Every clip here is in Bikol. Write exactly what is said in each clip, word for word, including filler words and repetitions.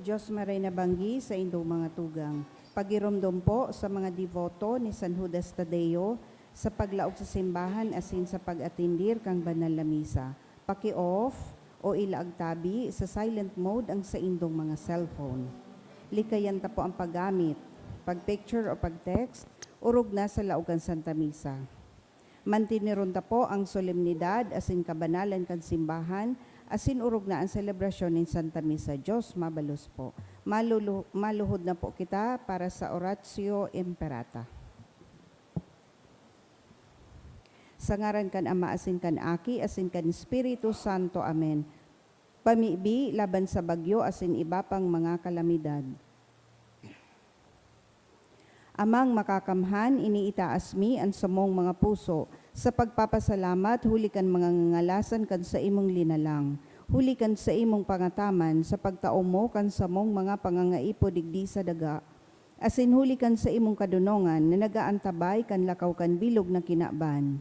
Dios maray na banggi sa indong mga tugang. Pagiromdom po sa mga deboto ni San Judas Tadeo sa paglaog sa simbahan asin sa pag-atendir kan banal na misa. Paki-off o ilaag tabi sa silent mode ang saindong mga cellphone. Likayan ta po ang paggamit, pag-picture o pag-text, orog na sa laog kan Santa Misa. Manteneron ta po ang solemnidad asin kabanalan kan simbahan, asin orog na an selebrasyon nin Santa Misa. Dios mabalos po. Malulu-, maluhod na po kita para sa Oratio Imperata. Sa ngaran kan Ama asin kan Aki asin kan Espiritu Santo. Amen. Pamibi laban sa bagyo asin iba pang mga kalamidad. Amang Makakamhan, iniitaas mi an samong mga puso sa pagpapasalamat huli kan mga ngangalasan kan saimong linalang, huli kan saimong pangataman sa pagtao mo kan samong mga pangangaipo digdi sa daga, asin huli kan saimong kadonongan na nag-aantabay kan lakaw kan bilog na kinaban.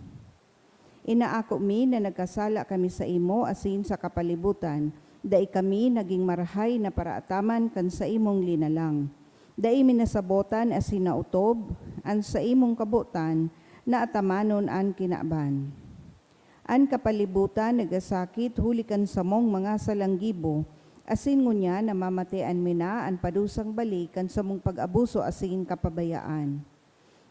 Inaako mi na nagkasala kami saimo asin sa kapalibutan, dai kami nagin marahay na paraataman kan saimong linalang. Dai mi nasabotan asin naotob an saimong kabotan na atamanon an kinaban. An kapalibutan nagasakit huli kan samong mga salanggibo, asin ngunyan namamatean mi na an padusang balik kan samong pag-abuso asin kapabayaan.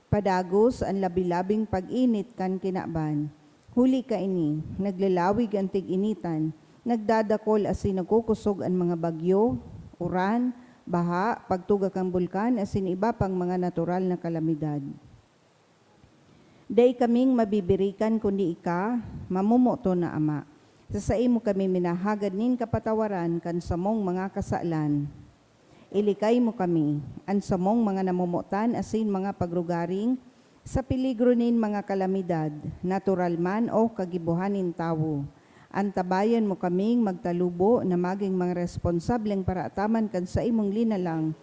Padagos an labi-labing pag-init kan kinaban. Huli kaini, naglalawig an tig-initan, nagdadakol asin nagkukosog an mga bagyo, uran, baha, pagtuga kan bulkan asin iba pang mga natural na kalamidad. Dai kaming mabibirikan kundi ika, mamomoton na Ama. Sa saimo kami minahagad nin kapatawaran kan samong mga kasalan. Ilikay mo kami, an samong mga namomotan asin mga pagrugaring, sa peligro nin mga kalamidad, natural man o kagibohan nin tawo. Antabayan mo kaming magtalubo na magin mga responsableng paraataman kan saimong linalang,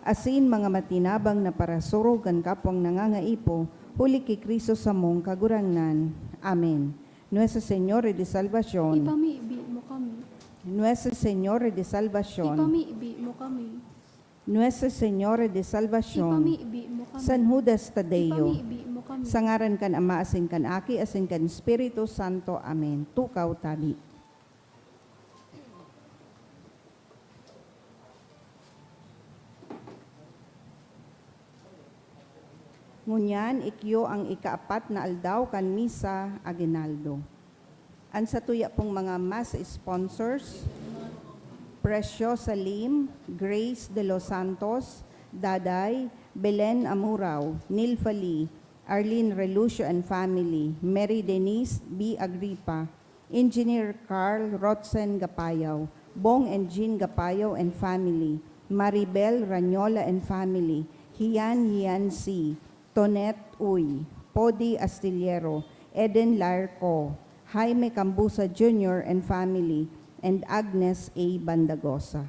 asin mga matinabang na parasurog kan kapwang nangangaipo, huli ki Cristo samong Kagurangnan. Amen. Nuestro Señor de Salvacion. Ipamibi mo kami. Nuestro Señor de Salvacion. Ipamibi mo kami. Nuestro Señor de Salvacion. Ipamibi mo kami. San Judas Tadeo. Ipamibi mo kami. Sa ngaran kan Ama, asin kan Aki, asin kan Espiritu Santo. Amen. Tukaw tabi. Ngunyan, ikyo an ikaapat na aldaw kan Misa Aguinaldo. An satuya pong mga Mass sponsors, Preciosa Lim, Grace de los Santos, Daday, Belen Amurao, Nilfa Lee, Arlene Relucio and family, Mary Denise B. Agripa, Engineer Carl Rotzen Gapayaw, Bong and Jean Gapayaw and family, Maribel Ranyola and family, Hian Hian C., Tonet Uy, Podi Astillero, Eden Larco, Jaime Cambusa Junior and family, and Agnes A. Bandagosa.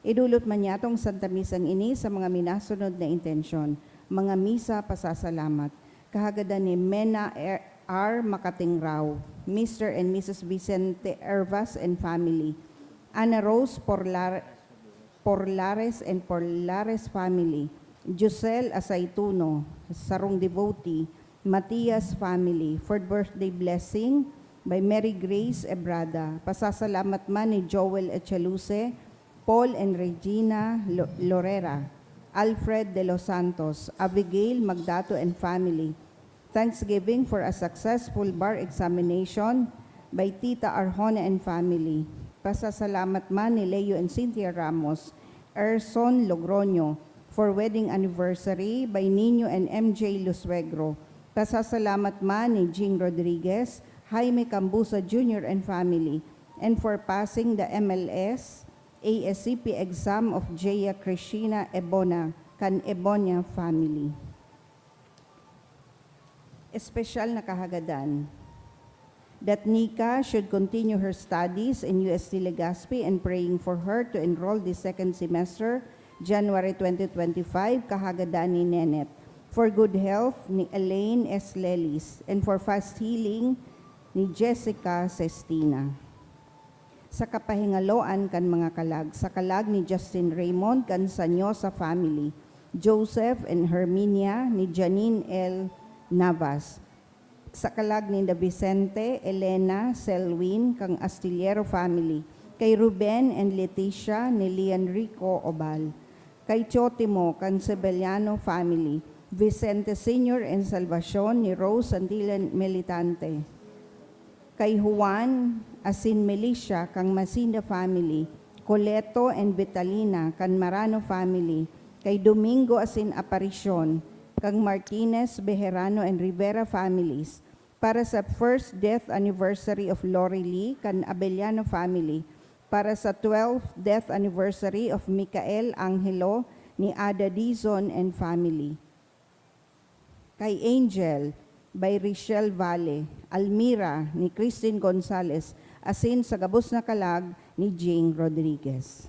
Idulot man niyatong Santa Misang ini sa mga minasunod na intensyon, mga misa pasasalamat, kahagadan ni Mena R. Makatingraw, Mister and Missus Vicente Hervas and family, Ana Rose Porlar-, Porlares and Porlares family, Josel Asaituno, sarong devotee, Matias family, for birthday blessing by Mary Grace Ebrada. Pasasalamat man ni Joel Echaluce, Paul and Regina Lo-, Lorera, Alfred De Los Santos, Abigail Magdato and family. Thanksgiving for a successful bar examination by Tita Arjona and family. Pasasalamat man ni Leo and Cynthia Ramos, Erson Logroño, for wedding anniversary by Nino and M J Lusuegro. Pasasalamat man ni Jing Rodriguez, Jaime Cambusa Junior and family, and for passing the M L S, A S C P exam of Jaya Krishna Ebona kan Ebonia family. Espesyal na kahagadan. that Nika should continue her studies in U S T Legazpi and praying for her to enroll this second semester, January twenty twenty-five, kahagadan ni Nenet, for good health ni Elaine S. Lelis, and for fast healing ni Jessica Sestina. Sa kapahingaloan kan mga kalag, sa kalag ni Justin Raymond kan Sanyosa family, Joseph and Herminia ni Janine L. Navas, sa kalag ni Vicente, Elena, Selwyn, kan Astillero family, kay Ruben and Leticia ni Lian Rico Obal, kay Chotimo kan Sebeliano family, Vicente Senior and Salvacion ni Rose Sandilan Militante, kay Juan asin Melissa kan Masinda family, Coleto and Vitalina kan Marano family, kay Domingo asin Aparicion kan Martinez, Bejerano and Rivera families, para sa first death anniversary of Lori Lee kan Abellano family, para sa twelfth death anniversary of Michael Angelo ni Ada Dizon and family, kay Angel by Richelle Valle, Almira ni Christine Gonzalez, asin sa gabos na kalag ni Jing Rodriguez.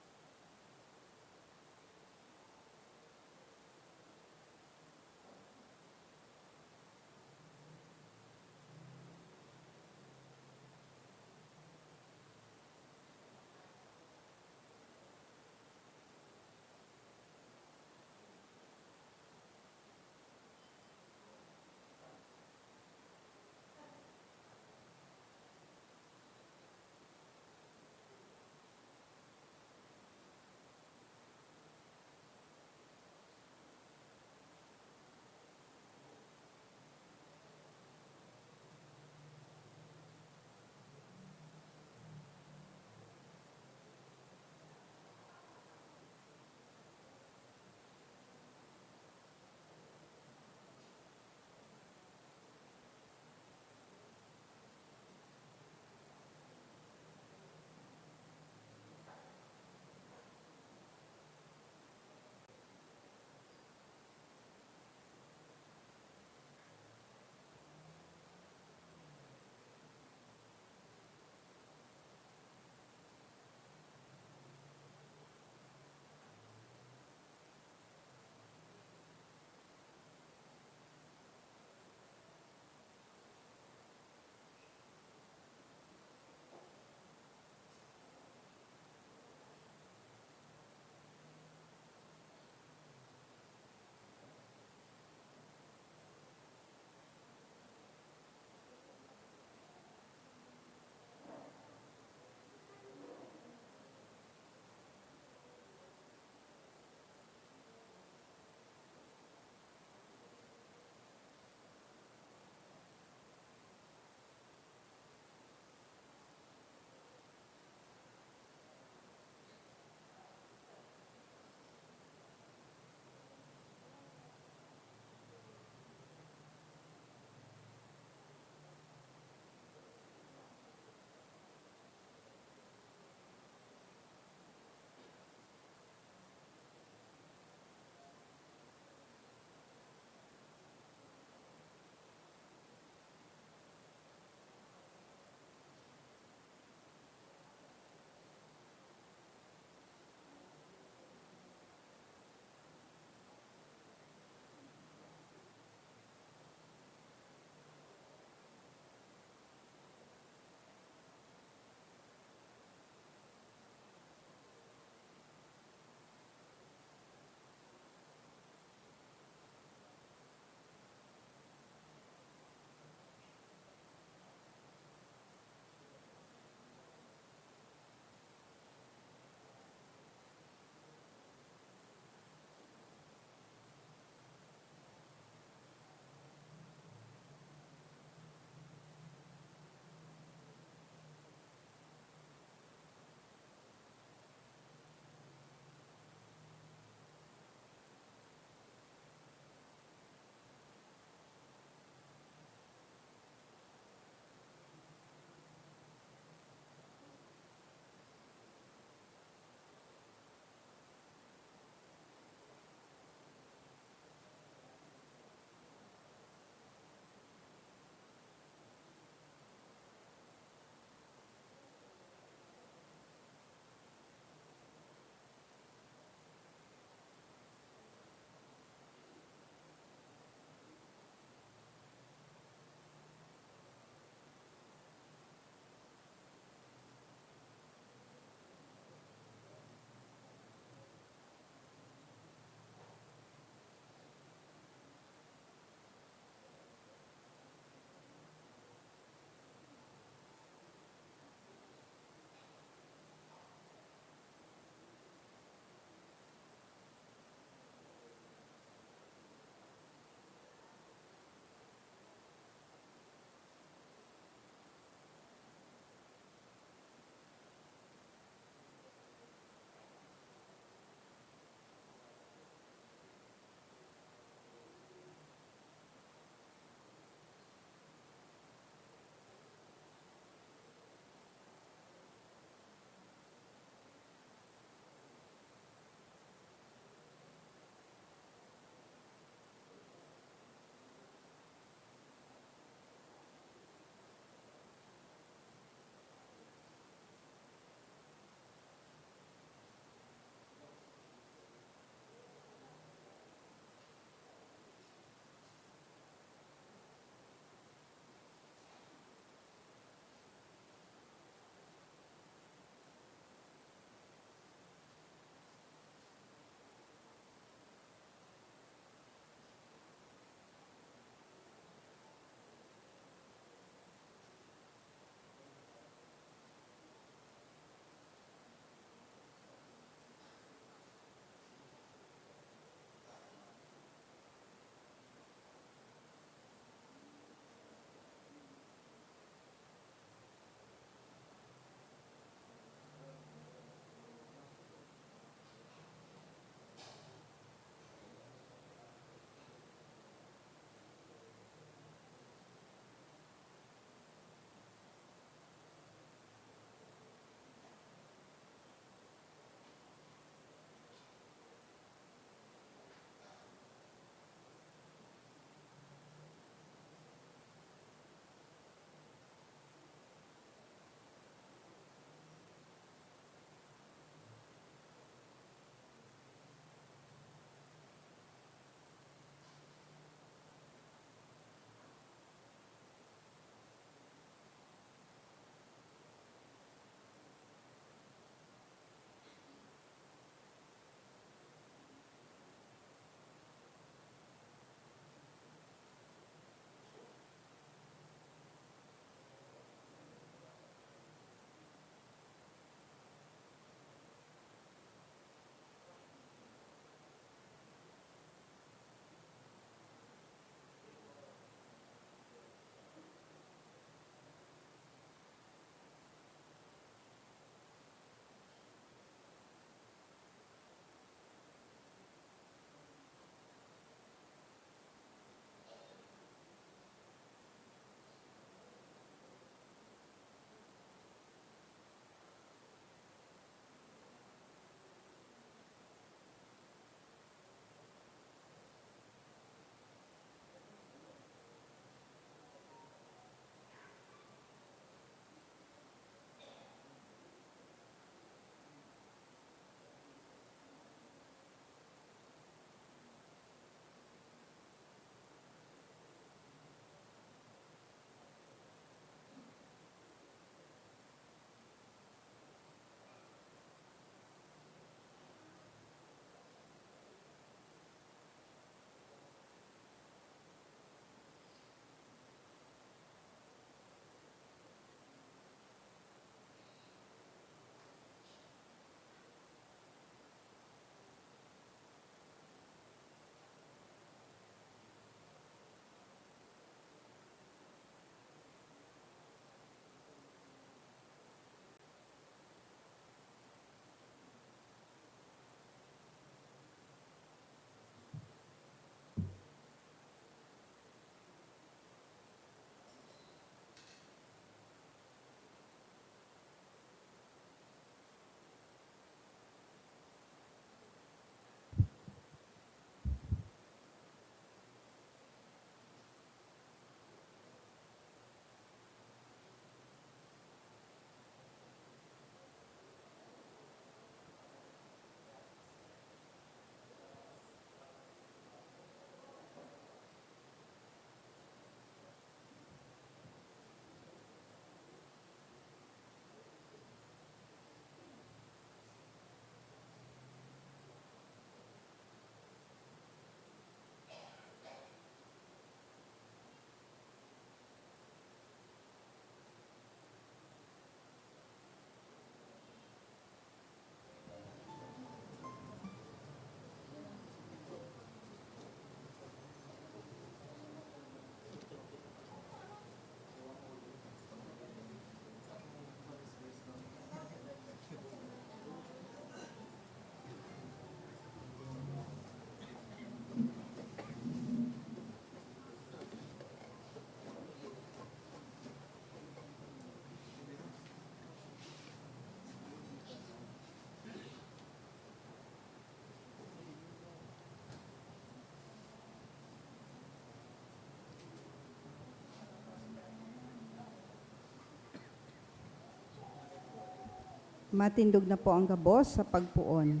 Matindog na po ang gabos sa pagpoon.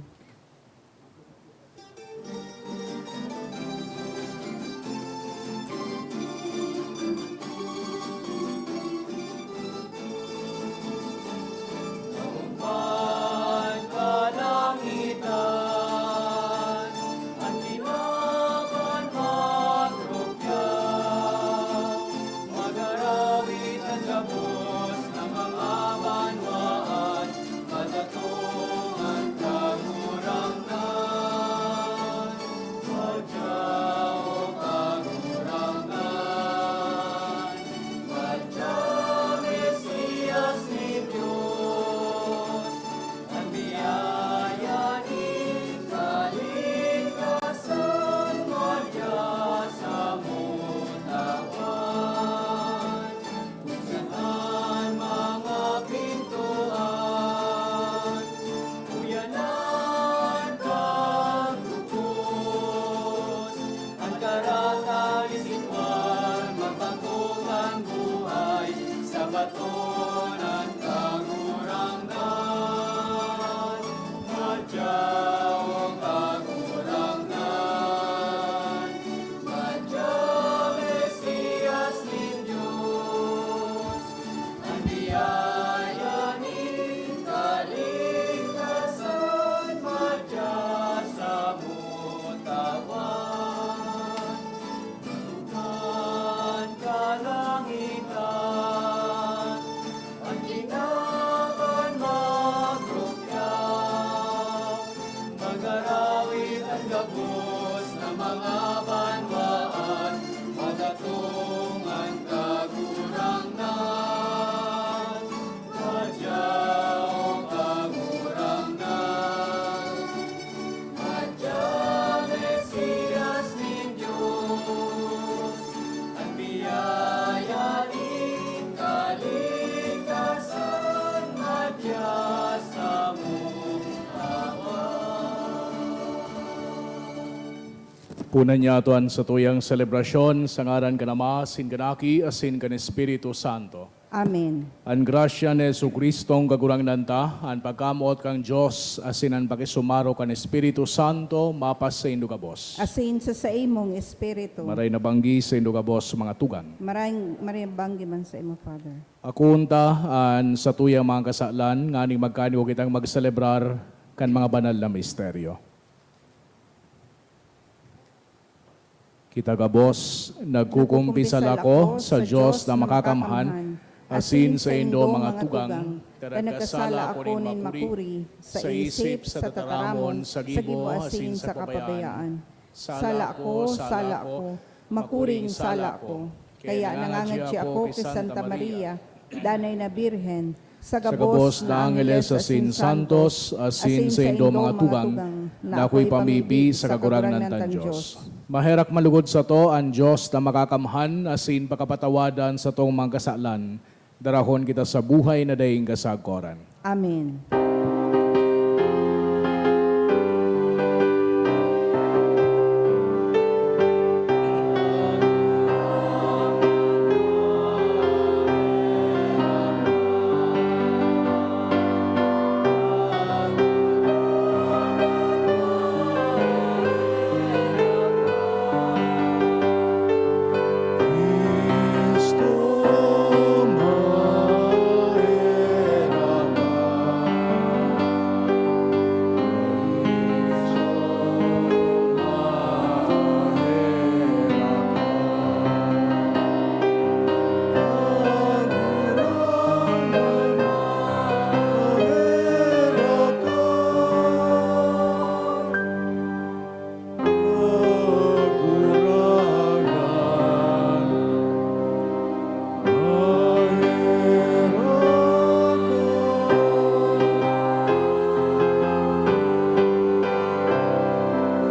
Puna niyato an satuyang selebrasyon sa ngaran kan Ama, asin kan Aki, asin kan Espiritu Santo. Amen. An grasya ni Jesu-Cristong Kagurangnan ta, an pagkamoot kan Dios, asin an pakisumaro kan Espiritu Santo mapasaindo gabos. Asin sa saimong espiritu. Maray na banggi saindo gabos, mga tugang. Maray, maray banggi man sa imo, Father. Akoon ta an satuyang mga kasalan nganing magkaniwo kitang magselebrar kan mga banal na misteryo. Kita gabos, nagkukumpisal ako sa Dios na makakamhan, asin saindo, mga tugang, ta nagkasala ako nin makuri sa isip, sa tataramon, sa gibo, asin sa kapabayaan. Sala ko, sala ko, makuring sala ko. Kaya nangangadya ako ki Santa Maria, danay na Birhen, sa gabos na angheles asin santos, asin saindo, mga tugang, na akoy pamibi sa Kagurangnan tang Dios. Maherak man lugod sato an Dios na makakamhan asin pakapatawadan satong mga kasalan. Darahon kita sa buhay na daing kasagkoran. Amen.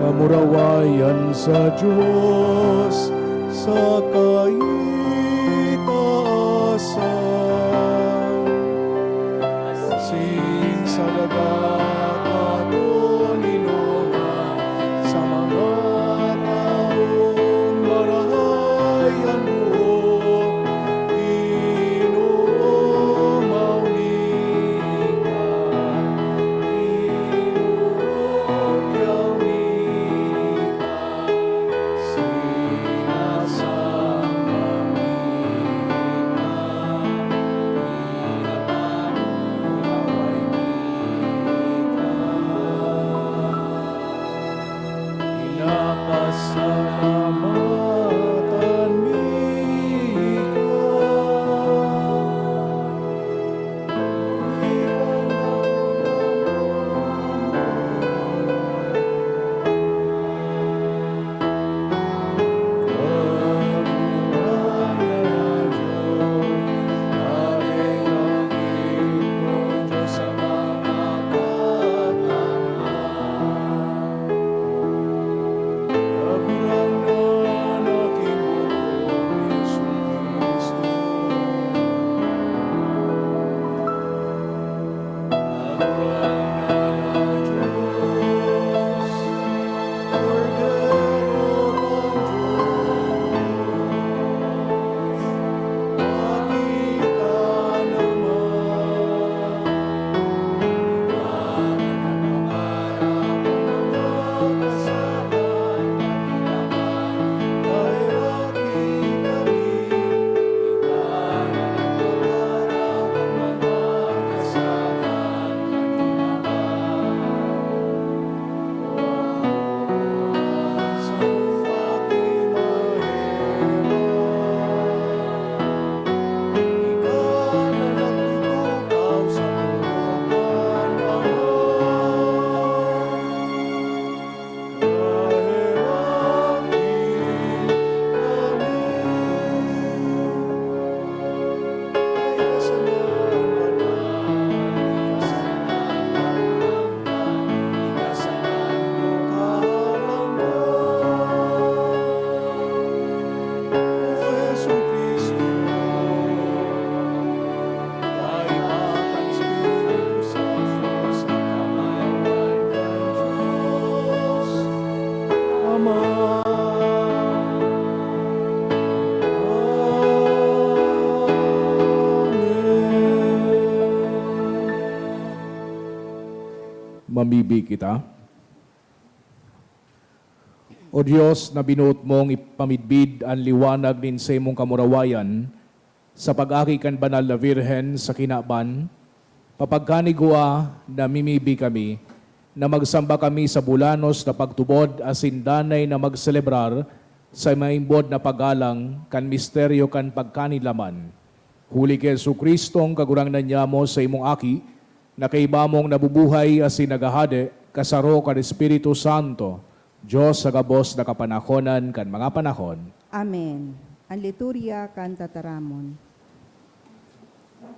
Kamurawayan sa Dios sa kaitaasan. Asin sa daga katoninongan sa mga taong marahay an buot inomaw ninda. Mamibi kita. O Dios, na binuot mong ipamidbid an liwanag nin saimong kamurawayan sa pag-aki kan Banal na Birhen sa kinaban, papagkanigwa, namimibi kami na magsamba kami sa bulanos na pagtubod asin danay na magselebrar sa maimbod na paggalang kan misteryo kan pagkanilaman. Huli ki Jesu-Cristong Kagurangnan nyamo, sa imong Aki, na kaiba mong nabubuhay asin naghahade, kasaro kan Espiritu Santo, Dios sa gabos na kapanahonan kan mga panahon. Amen. An liturya kan tataramon.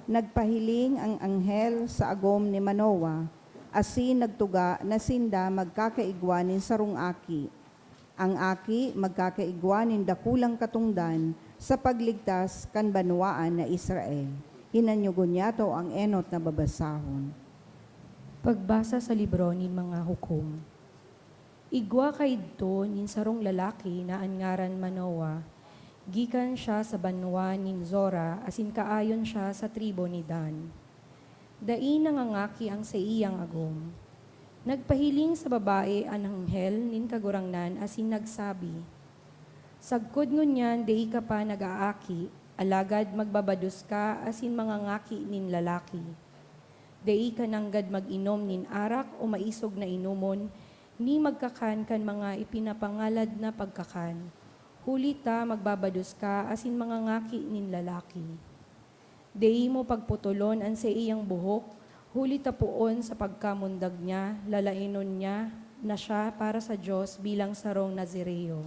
Nagpahiling ang anghel sa agom ni Manoa, asin nagtuga na sinda magkakaigwa nin sarong aki. Ang aki magkakaigwa nin dakulang katongdan sa pagligtas kan banwaan na Israel. Hinanyogon niyato ang enot na babasahon. Pagbasa sa libro nin mga hukom. Igwa kaidto nin sarong lalaki na an ngaran Manoa. Gikan siya sa banwa nin Zora asin kaayon siya sa tribu ni Dan. Dai nangangaki ang saiyang agom. Nagpahiling sa babae an anghel nin Kagurangnan asin nagsabi, "Sagkod ngunyan dai ka pa nag-aaki, alagad magbabados ka asin mangangaki nin lalaki. Dai ka nanggad mag-inom nin arak o maisog na inomon, ni magkakan kan mga ipinapangalad na pagkakan, huli ta magbabados ka asin mangangaki nin lalaki. Dai mo pagputolon an saiyang buhok, huli ta poon sa pagkamundag niya, lalainon niya na siya para sa Dios bilang sarong Nazireo.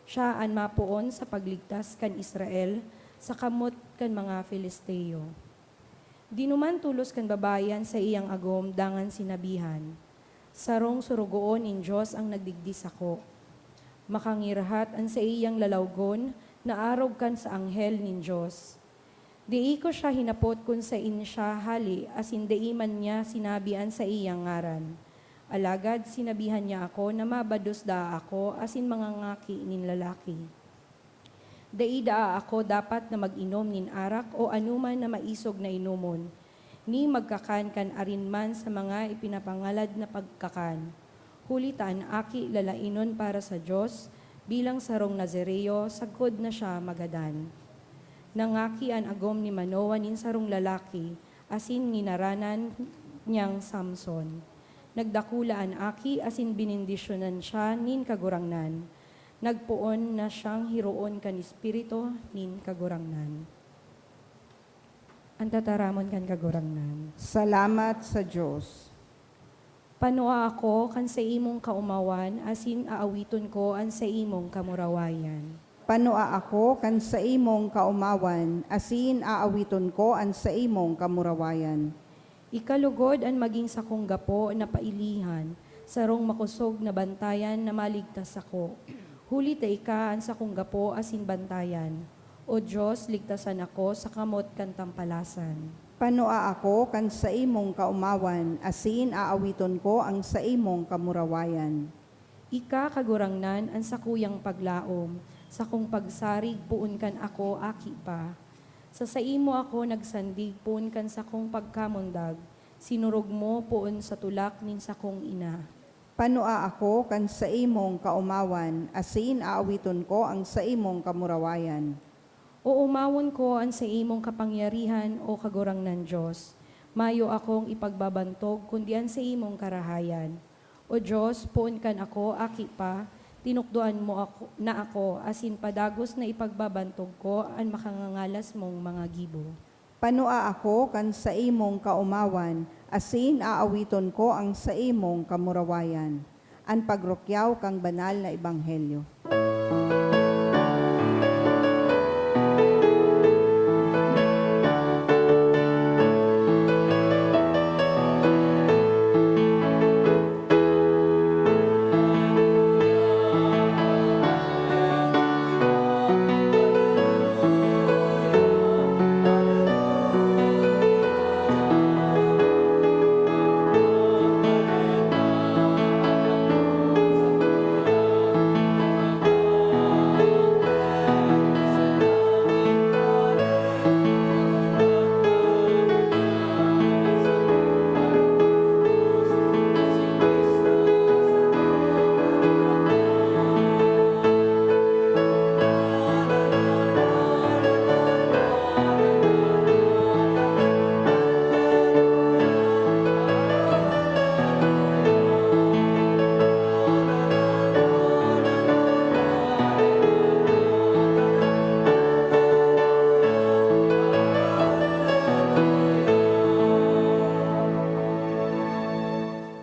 Siya an mapoon sa pagligtas kan Israel sa kamot kan mga Filisteo." Dinuman tolos kan babayi an saiyang agom dangan sinabihan, "Sarong sorogoon nin Dios an nagdigdi sako. Makangirhat an saiyang lalawgon na arog kan sa anghel nin Dios. Dai ko siya hinapot kun saen siya hale asin dai man niya sinabi an saiyang ngaran. Alagad sinabihan niya ako na mabados daa ako asin mangangaki nin lalaki. Dai daa ako dapat na mag-inom nin arak o anoman na maisog na inomon, ni magkakan kan arin man sa mga ipinapangalad na pagkakan, huli ta an aki lalainon para sa Dios bilang sarong Nazireo sagkod na siya magadan." Nangaki an agom ni Manoa nin sarong lalaki, asin nginaranan niyang Samson. Nagdakula an aki asin benendisyonan siya nin Kagurangnan. Nagpoon na siyang hiroon kan Espiritu nin Kagurangnan. An tataramon kan Kagurangnan. Salamat sa Dios. Panua ako kan saimong kaomawan, asin aawiton ko an saimong kamurawayan. Panua ako kan saimong kaomawan, asin aawiton ko an saimong kamurawayan. Ika lugod an magin sakong gapo na pailihan, sarong makosog na bantayan na maligtas sako. Huli ta ika an sakong gapo asin bantayan. O Dios, ligtasan ako sa kamot kan tampalasan. Panua ako kan saimong kaomawan, asin aawiton ko an saimong kamurawayan. Ika, Kagurangnan, an sakuyang paglaom, sakong pagsarig poon kan ako aki pa. Sa saimo ako nagsandig poon kan sakong pagkamundag, sinurog mo poon sa tulak nin sakong ina. Panua ako kan saimong kaomawan, asin aawiton ko an saimong kamurawayan. Oomawon ko an saimong kapangyarihan, O Kagurangnan Dios. Mayo akong ipagbabantog kundi an saimong karahayan. O Dios, poon kan ako aki pa, tinukdoan mo ako, na ako, asin padagos na ipagbabantog ko an makangangalas mong mga gibo. Panua ako kan saimong kaomawan, asin aawiton ko an saimong kamurawayan. An pagrukyaw kan banal na ebanghelyo.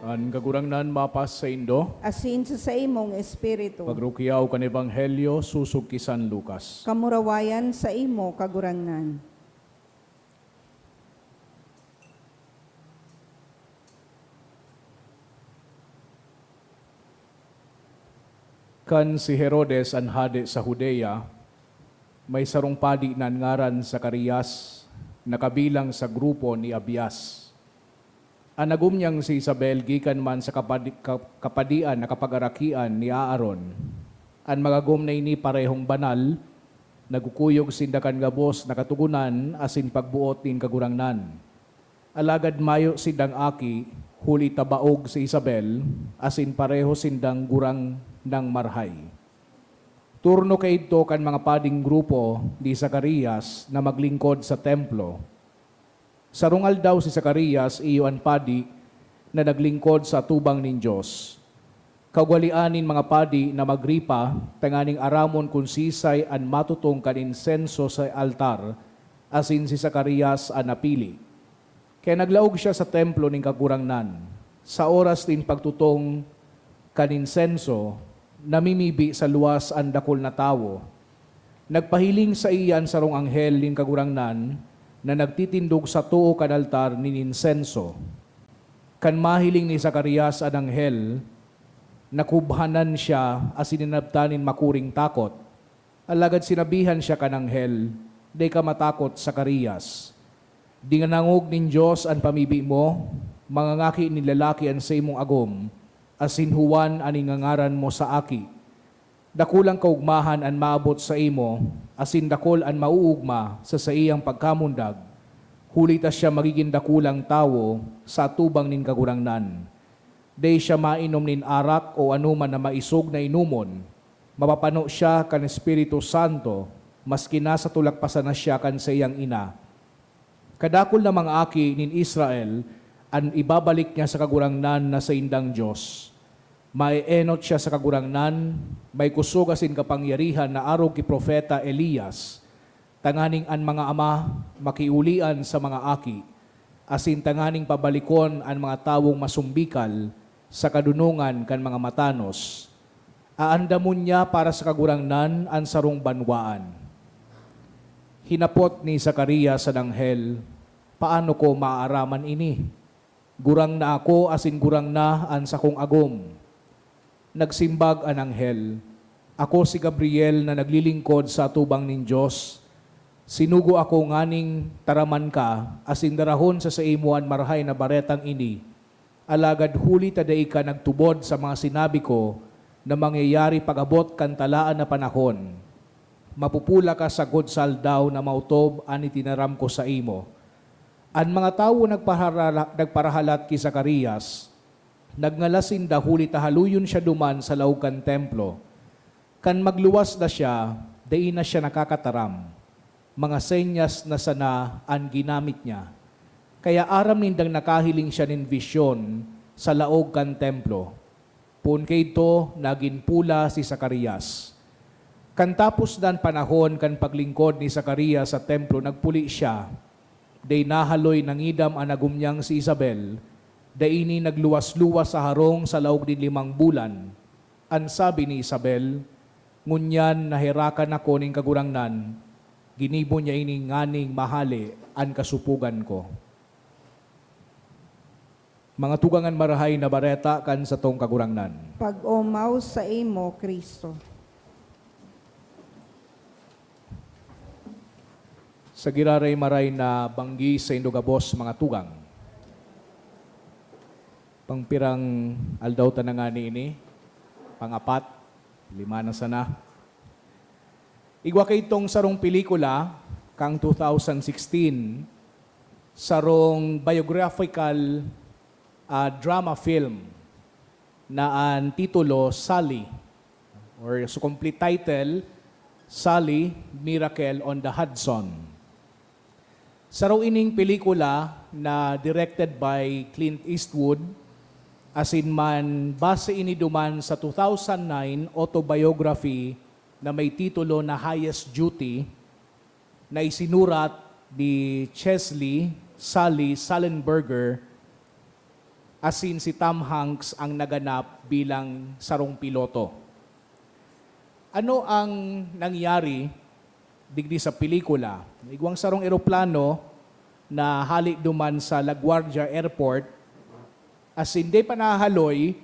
An Kagurangnan mapas saindo. Asin sa saimong espiritu. Pagrukyaw kan Ebanghelyo sosog ki San Lucas. Kamurawayan saimo, Kagurangnan. Kan si Herodes an hade sa Judea, may sarong padi na an ngaran Zacarias, na kabilang sa grupo ni Abias. An agom niyang si Isabel gikan man sa kapadi-, ka-, kapadian na kapagarakian ni Aaron. An mga agom na ini parehong banal, nagkukuyog sinda kan gabos na Katogonan asin pagboot nin Kagurangnan. Alagad mayo sindang aki, huli ta baog si Isabel, asin pareho sindang gurang nang marhay. Turno kaidto kan mga pading grupo ni Zacarias na maglingkod sa templo. Sarong aldaw si Zacarias iyo an padi na naglingkod sa atubang nin Dios. Kaugalean nin mga padi na magripa tanganing aramon kun sisay an matutong kan insenso sa altar, asin si Zacarias an napili. Kaya naglaog siya sa templo nin Kagurangnan. Sa oras nin pagtutong kan insenso, namimibi sa luwas an dakul na tawo. Nagpahiling saiya an sarong anghel nin Kagurangnan na nagtitindog sa too kan altar nin insenso. Kan mahiling ni Zacarias an anghel, nakubhanan siya asin ninabtan nin makuring takot. Alagad sinabihan siya kan anghel, "Dai ka matakot, Zacarias. Dinangog nin Dios an pamibi mo, mangangaki nin lalaki an saimong agom, asin Juan an ingangaran mo sa aki. Dakulang kaogmahan an maabot saimo, asin dakul an mauugma sa saiyang pagkamundag, huli ta siya magigin dakulang tawo sa atubang nin Kagurangnan. Dai siya mainom nin arak o anoman na maisog na inomon. Mapapano siya kan Espiritu Santo, maski nasa tulak pa sana siya kan saiyang ina. Kadakul na mga aki nin Israel an ibabalik niya sa Kagurangnan na saindang Dios. Maeenot siya sa Kagurangnan, may kosog asin kapangyarihan na arog ki Propeta Elias, tanganing an mga ama makiolian sa mga aki, asin tanganing pabalikon an mga tawong masumbikal sa kadunongan kan mga matanos. Aandamon niya para sa Kagurangnan an sarong banwaan." Hinapot ni Zacarias an anghel, "Paano ko maaaraman ini? Gurang na ako asin gurang na an sakong agom." Nagsimbag an anghel, "Ako si Gabriel na naglilingkod sa atubang nin Dios. Sinugo ako nganing taraman ka asin darahon sa saimo an Marahay na Baretang ini. Alagad huli ta dai ka nagtubod sa mga sinabi ko na mangyayari pag-abot kan talaan na panahon, mapupula ka sagkod sa aldaw na maotob an itinaram ko saimo." An mga tawo nagpaharala-, nagparahalat ki Zacarias. Nagngalas sinda huli ta haloyon siya duman sa laog kan templo. Kan magluwas na siya, dai na siya nakakataram. Mga senyas na sana an ginamit niya. Kaya aram nindang nakahiling siya nin bisyon sa laog kan templo. Poon kaidto, nagin pula si Zacarias. Kan tapos na an panahon kan paglingkod ni Zacarias sa templo, nagpuli siya. Dai nahaloy nangidam an agom niyang si Isabel, dai ini nagluwas-luwas sa harong sa laog nin limang bulan. An sabi ni Isabel, "Ngunyan naherakan ako nin Kagurangnan, ginibo niya ini nganing mahale an kasupogan ko." Mga tugang, an Marahay na Bareta kan satong Kagurangnan. Pag-omaw saimo, Cristo. Sa giraray maray na banggi saindo gabos, mga tugang. Pangpirang aldaw ta na ngani ini? Pangapat? Lima na sana. Igwa kaidtong sarong pelikula, kan two thousand sixteen, sarong biographical, ah, drama film na an titulo, Sully, or sa complete title, Sully, Miracle on the Hudson. Saro ining pelikula na directed by Clint Eastwood, asin man base ini duman sa two thousand nine autobiography na may titulo na Highest Duty, na isinurat ni Chesley Sully Sullenberger, asin si Tom Hanks ang naganap bilang sarong piloto. Ano ang nangyari digdi sa pelikula? Igwang sarong eroplano na hali duman sa LaGuardia Airport, asin dai pa nahahaloy,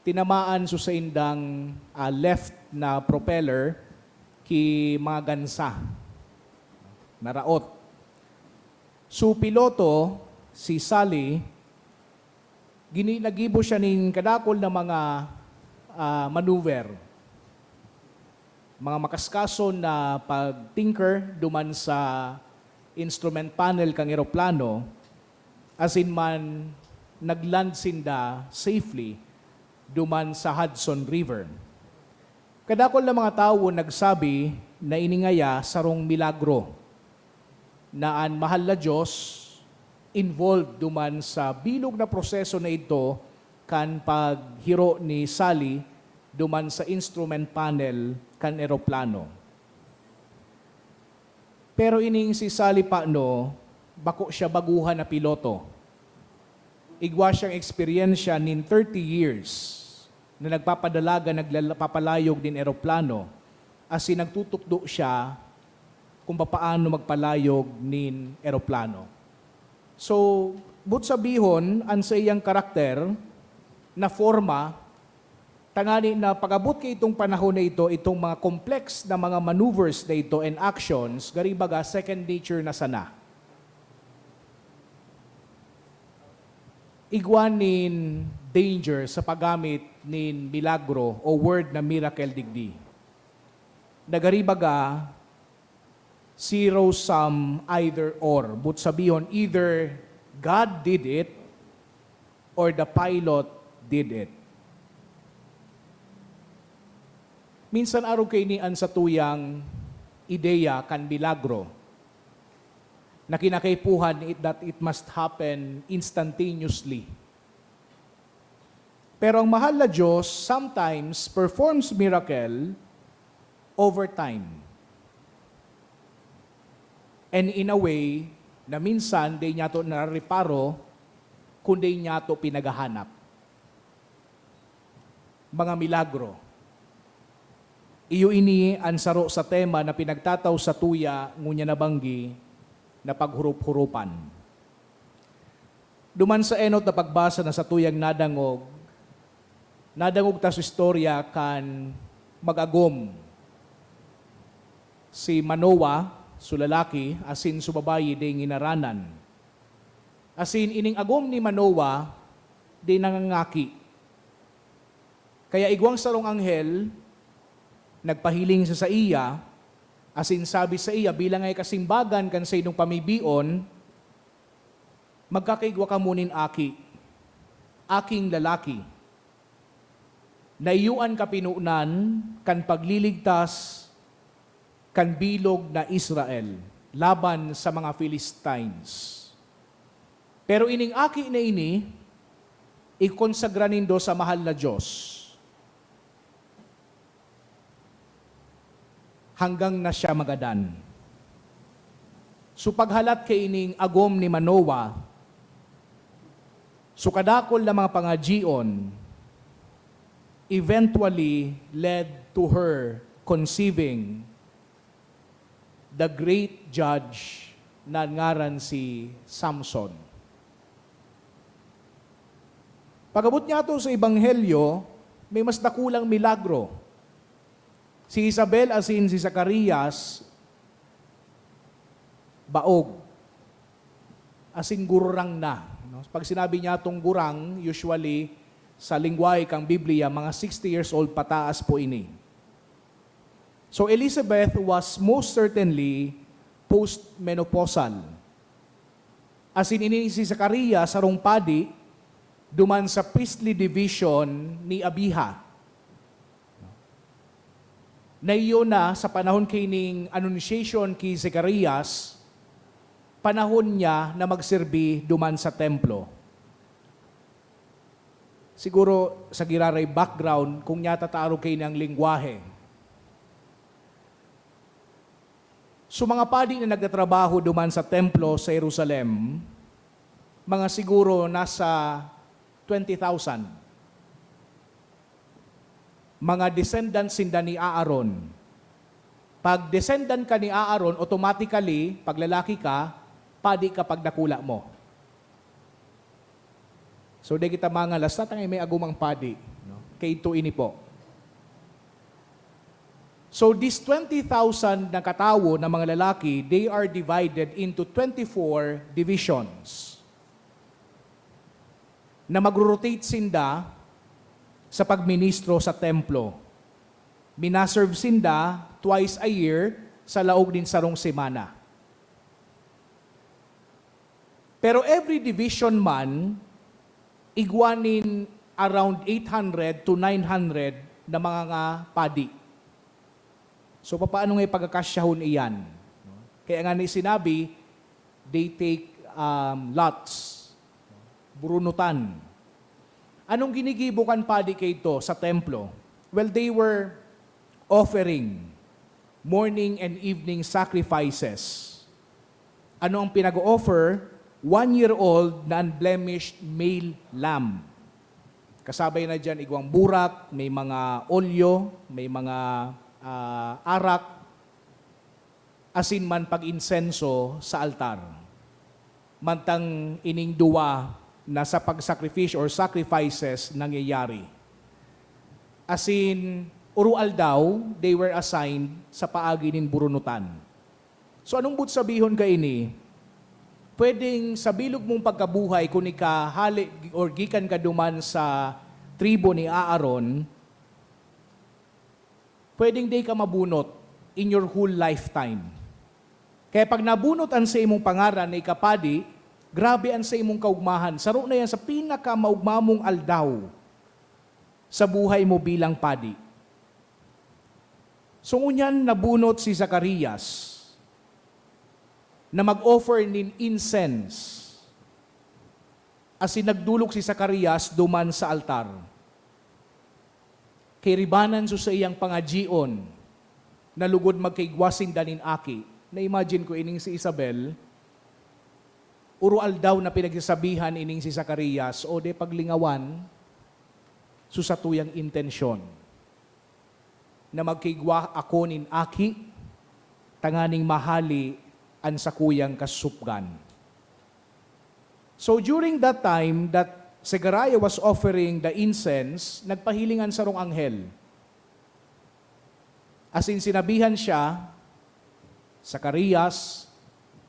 tinamaan sa saindang, ah, left na propeller ki mga gansa, naraot. So, piloto, si Sally, gini-, naggibo siya nin kadakul na mga, ah, maneuver, mga makaskason na pag-tinker duman sa instrument panel kan eroplano, asin man nag-land sinda safely duman sa Hudson River. Kadakul na mga tawo nagsabi na ini ngaya sarong milagro, na an mahal na Dios involved duman sa bilog na proseso na idto kan paghiro ni Sally duman sa instrument panel kan eroplano. Pero ining si Sally pano, bako siya baguhan na piloto. Igwa siyang eksperyensya nin thirty years na nagpapadalagan, naglala-, papalayog nin eroplano, asin nagtutukdo siya kung papaano magpalayog nin eroplano. So, boot sabihon, an saiyang karakter na forma, tangani na pag-abot kaitong panahon na ito, itong mga complex na mga maneuvers na ito and actions, gari baga, second nature na sana. Igwa nin danger sa paggamit nin milagro o word na miracle digdi. Na gari baga, zero sum either or. Boot sabihon, either God did it or the pilot did it. Minsan arog kaini an satuyang ideya kan milagro, na kinakaipuhan it, that it must happen instantaneously. Pero ang mahal na Diyos sometimes performs miracle over time. And in a way na minsan dai niyato narareparo, kundi niyato pinaghahanap. Mga milagro. Iyo ini an saro sa tema na pinagtatao satuya ngunyan na banggi na paghurup-hurupan. Duman sa enot na pagbasa na satuyang nadangog, nadangog ta sa istorya kan mag-agom, si Manoah, so lalaki, asin so babayi, dai nginaranan. Asin ining agom ni Manoah, dai nangangaki. Kaya igwang sarong anghel nagpahiling sa saiya, asin sabi saiya, "Bilang ngani kasimbagan kan saindong pamibion, magkakaigwa kamo nin aki, aking lalaki, na iyo an kapinonan kan pagliligtas kan bilog na Israel laban sa mga Philistines." Pero ining aki na ini, ikonsagra nindo sa mahal na Diyos hanggang na siya magadan. So, paghalat kaining agom ni Manoah, so kadakul na mga pangadyion eventually led to her conceiving the great judge na ngaran si Samson. Pag-abot niyato sa Ebanghelyo, may mas dakulang milagro. Si Isabel asin si Zacarias, baog. Asin gurang na, no? Pag sinabi niyatong gurang, usually, sa lengwahe kan Biblia, mga sixty years old pataas po ini. So, Elizabeth was most certainly postmenopausal. Asin ini si Zacarias, sarong padi, duman sa priestly division ni Abiha. Naiyo na sa panahon kaining annunciation ki Zacarias, panahon niya na magserbi duman sa templo. Siguro, sa giraray background, kung nyata ta arog kaini an lengwahe. So, mga padi na nagtatrabaho duman sa templo sa Jerusalem, mga siguro nasa twenty thousand. Mga descendants sinda ni Aaron. Pag descendant ka ni Aaron, automatically, pag lalaki ka, padi ka pag dakula mo. So, di kita mangalas, tatangay may agumang padi. No? Kay ito ini po. So, these twenty thousand na katawo na mga lalaki, they are divided into twenty-four divisions na magro-rotate sinda sa pagministro sa templo. Minaserve sinda twice a year sa laog nin sarong semana. Pero every division man, igwa nin around eight hundred to nine hundred na mga nga padi. So, papaano nga ipagkakasyahon iyan? Kaya nga ni sinabi, they take, um, lots, burunutan. Anong ginigibo kan padi kaito sa templo? Well, they were offering morning and evening sacrifices. Ano ang pinag-o-offer? One-year-old na unblemished male lamb. Kasabay na diyan igwang burak, may mga olyo, may mga, ah, arak, asin man pag-insenso sa altar. Mantang ining duwa na sa pagsakripisyo or sacrifices nangyayari. Asin, oro-aldaw, they were assigned sa paagi nin burunutan. So, anong boot sabihon kaini? Pwedeng sa bilog mong pagkabuhay, kun ika hale or gikan ka duman sa tribo ni Aaron, pwedeng di ka mabunot in your whole lifetime. Kaya pag nabunot an saimong pangaran na ikapadi, grabe an saimong kaugmahan. Saro na yan sa pinakamaugma mong aldaw sa buhay mo bilang padi. So, ngunyan nabunot si Zacarias na mag-offer nin incense. Asin nagdolok si Zacarias duman sa altar. Kairibanan so saiyang pangadyion na lugod magkaigwa sinda nin aki. Na-imagine ko ining si Isabel, oro-aldaw na pinagsasabihan ining si Zacarias, "O, de, paglingawan so satuyang intensyon na magkaigwa ako nin aki, tanganing mahale an sakuyang kasupgan." So, during that time that Zechariah was offering the incense, nagpahiling an sarong anghel. Asin sinabihan siya, "Zacarias,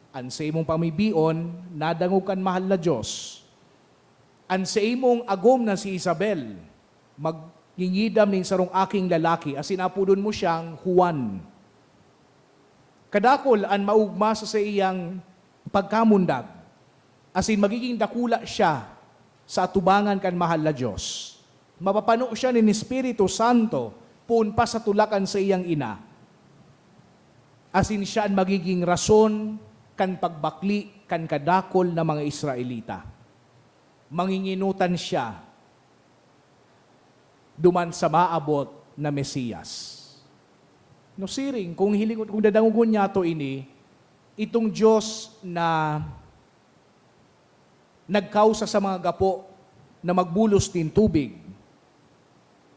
an saimong pamibion nadangog kan Mahal na Dios. An saimong agom na si Isabel, magngingidam nin sarong aking lalaki, asin apodon mo siyang Juan. Kadakul an maogma sa saiyang pagkamundag, asin magiging dakula siya sa atubangan kan Mahal na Dios. Mapapano siya nin Espiritu Santo poon pa sa tulak kan saiyang ina, asin siya an magiging rason kan pagbakle kan kadakul na mga Israelita. Mangingenotan siya duman sa maabot na Mesiyas." No, siring, kung hilingon, kung dadangogon niyato ini, itong Diyos na nagkausa sa mga gapo na magbulos nin tubig,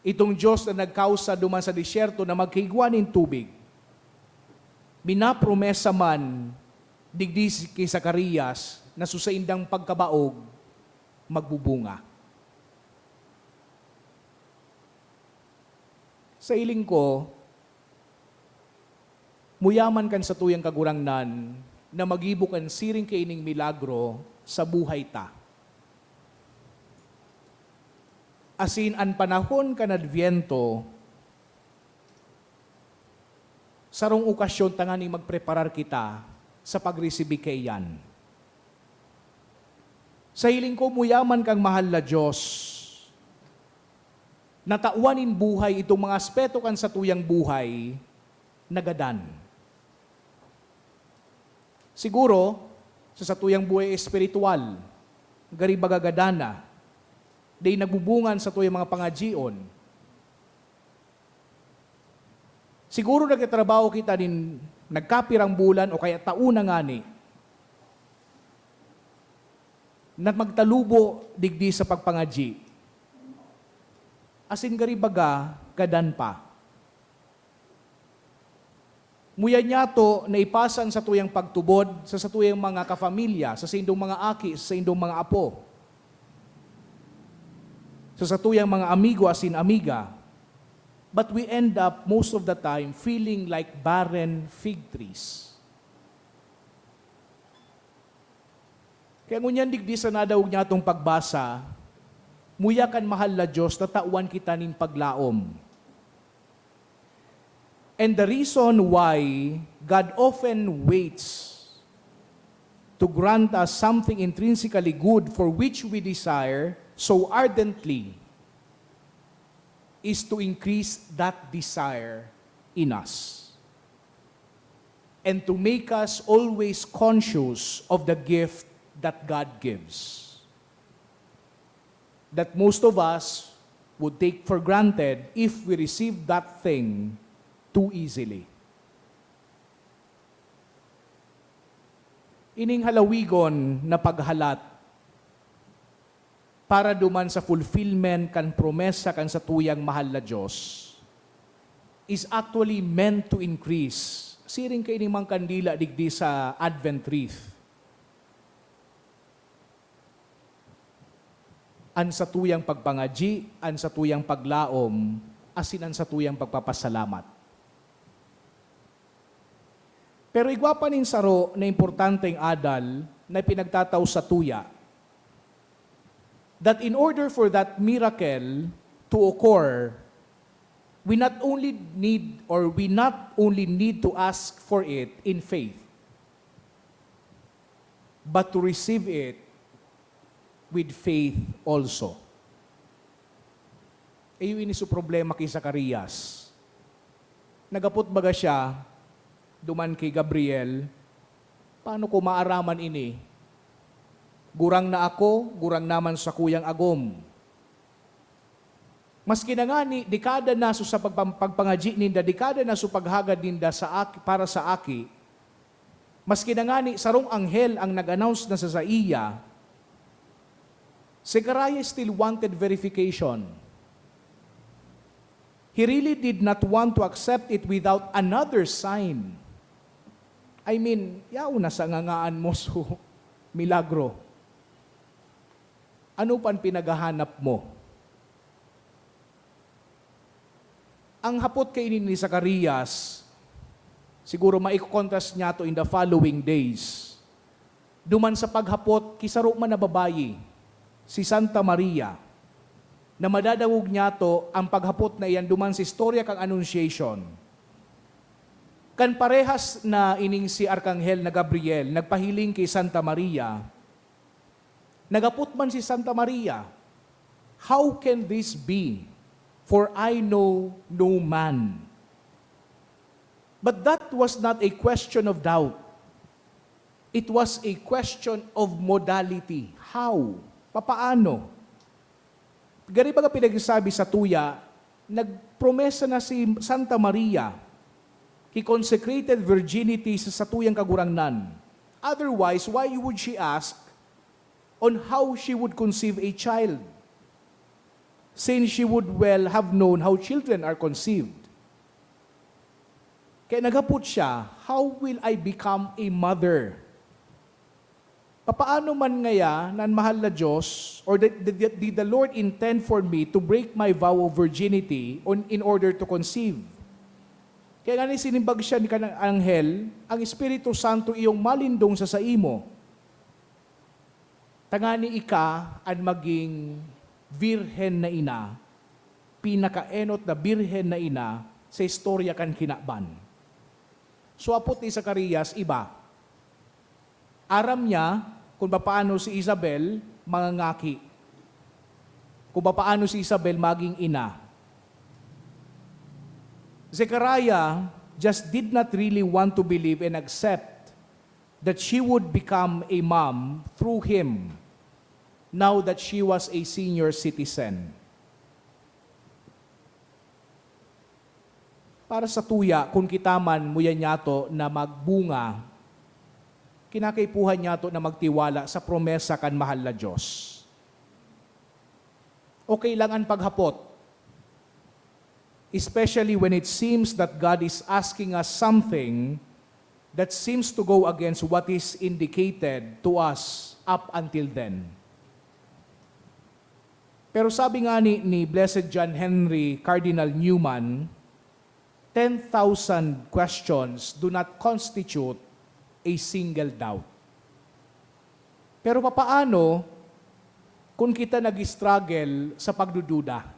itong Diyos na nagkausa duman sa disyerto na magkaigwa nin tubig, minapromesa man digdi si, ki Zacarias na sa saindang pagkabaog, magbubunga. Sa hiling ko, muyaman kan satuyang Kagurangnan na magibo kan siring kaining milagro sa buhay ta. Asin an panahon kan Adbyento, sarong okasyon tanganing magpreparar kita sa pagresibi kaiyan. Sa hiling ko, muyaman kang mahal na Diyos. Natawan nin buhay itong mga aspeto kan satuyang buhay na gadan. Siguro, sa satuyang buhay espiritual, gari baga gadan na, dai nagbubunga an satuyang mga pangadyion. Siguro nagtatrabaho kita nin nagkapirang bulan o kaya taon na ngani. na magtalubo digdi sa pagpangadyi, asin gari baga gadan pa. Muya niyato na ipasa an satuyang pagtubod sa satuyang mga kafamilya, sa saindong mga aki, sa saindong mga apo, sa satuyang mga amigo asin amiga. But we end up most of the time feeling like barren fig trees. Kaya ngunyan digdi sa nadangog nyatong pagbasa, muya kan mahal na Dios, tatawan kita nin paglaom. And the reason why God often waits to grant us something intrinsically good for which we desire so ardently is to increase that desire in us and to make us always conscious of the gift that God gives, that most of us would take for granted if we receive that thing too easily. Ining halawigon na paghalat para duman sa fulfillment kan promesa kan satuyang mahal na Dios is actually meant to increase. Siring kaining mga kandila digdi sa Advent wreath. An satuyang pagpangadyi, an satuyang paglaom, asin an satuyang pagpapasalamat. Pero igwa pa nin saro na importanteng adal na ipinagtatao satuya, that in order for that miracle to occur, we not only need, or we not only need to ask for it in faith, but to receive it with faith also. Iyo ini so problema ki Zacarias. Naghapot baga siya duman ki Gabriel, "Paano ko maaraman ini? Gurang na ako, gurang na man sakuyang agom." Maski na ngani, dekada na so sa pagpam-, pagpangadyi ninda, dekada na so paghagad ninda sa aki, para sa aki, maski na ngani sarong anghel ang nag-announce na sa saiya, Zechariah still wanted verification. He really did not want to accept it without another sign. I mean, yaon na sa ngangaan mo so milagro. Ano pang pinaghahanap mo? Ang hapot kaini ni Zacarias, siguro maikokontras niyato in the following days, duman sa paghapot ki saro man na babayi, si Santa Maria, na madadangog niyato ang paghapot na iyan duman sa istorya kan Annunciation. Kan parehas na ining si Arkanghel na Gabriel nagpahiling ki Santa Maria, naghapot man si Santa Maria, "How can this be? For I know no man." But that was not a question of doubt. It was a question of modality. How? Papaano? Gari baga pinagsasabi satuya, nagpromesa na si Santa Maria ki consecrated virginity sa satuyang Kagurangnan. Otherwise, why would she ask on how she would conceive a child, since she would well have known how children are conceived? Kaya naghapot siya, "How will I become a mother?" Papaano man ngaya na an mahal na Dios, or did, did, did the Lord intend for me to break my vow of virginity on, in order to conceive? Kaya ngani sinimbag siya ni kanang anghel, "Ang Espiritu Santo iyong malindong sa saimo, tangani ika an maging birhen na ina, pinakaenot na birhen na ina sa istorya kan kinaban." So, hapot ni Zacarias, iba. Aram niya kung papaano si Isabel mangangaki, kung papaano si Isabel maging ina. Zechariah just did not really want to believe and accept that she would become a mom through him, now that she was a senior citizen. Para satuya, kun kita man muya niyato na magbunga, Kinakaipuhan niyato na magtiwala sa promesa kan mahal na Diyos. Okay lang an paghapot, especially when it seems that God is asking us something that seems to go against what is indicated to us up until then. Pero sabi nga ni, ni Blessed John Henry Cardinal Newman, "Ten thousand questions do not constitute a single doubt." Pero papaano kung kita nag-struggle sa pagdududa?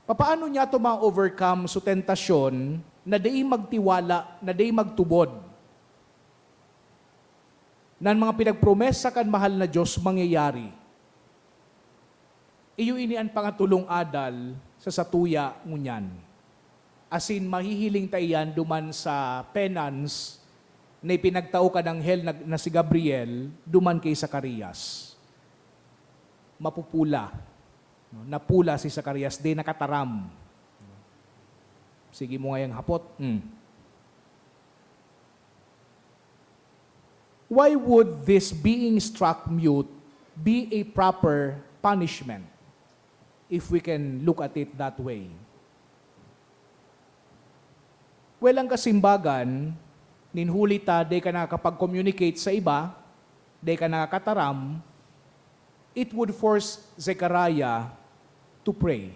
Papaano niyato ma-overcome so tentasyon na dai magtiwala, na dai magtubod na an mga pinagpromesa kan mahal na Diyos mangyayari? Iyo ini an pangatolong adal sa satuya ngunyan. Asin mahihiling ta iyan duman sa penance na ipinagtao kan anghel na, na si Gabriel duman ki Zacarias. Mapupula. No? Napula si Zacarias, dai nakataram. Sige mo ngayang hapot. Hmm. Why would this being struck mute be a proper punishment, if we can look at it that way? Well, ang kasimbagan, nin huli ta dai ka nakakapag-communicate sa iba, dai ka nakakataram, it would force Zechariah to pray.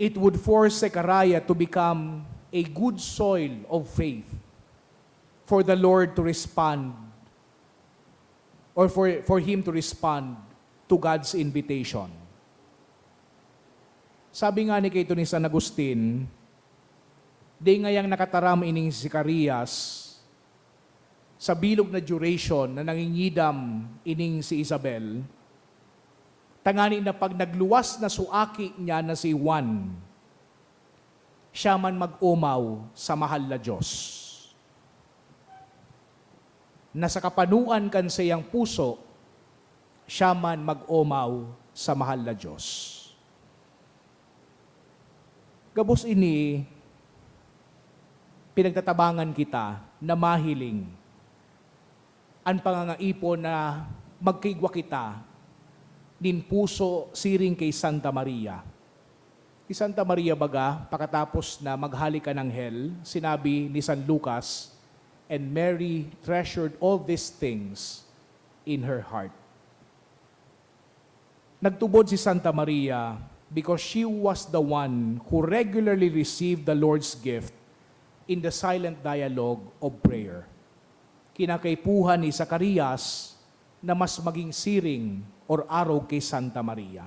It would force Zechariah to become a good soil of faith for the Lord to respond, or for, for him to respond to God's invitation. Sabi nga ni kaito ni San Agustin, "Dai ngayang nakataram ining si Zacarias sa bilog na duration na nangingidam ining si Isabel, tangani na pag nagluwas na so aki niya na si Juan, siya man mag-omaw sa mahal na Diyos. Na sa kapanoan kan saiyang puso, siya man mag-omaw sa mahal na Diyos." Gabos ini, pinagtatabangan kita na mahiling an pangangaipo na magkaigwa kita nin puso siring ki Santa Maria. Ki Santa Maria baga, pakatapos na maghale kan anghel, sinabi ni San Lucas, "And Mary treasured all these things in her heart." Nagtubod si Santa Maria because she was the one who regularly received the Lord's gift in the silent dialogue of prayer. Kinakaipuhan ni Zacarias na mas maging siring or arog ki Santa Maria.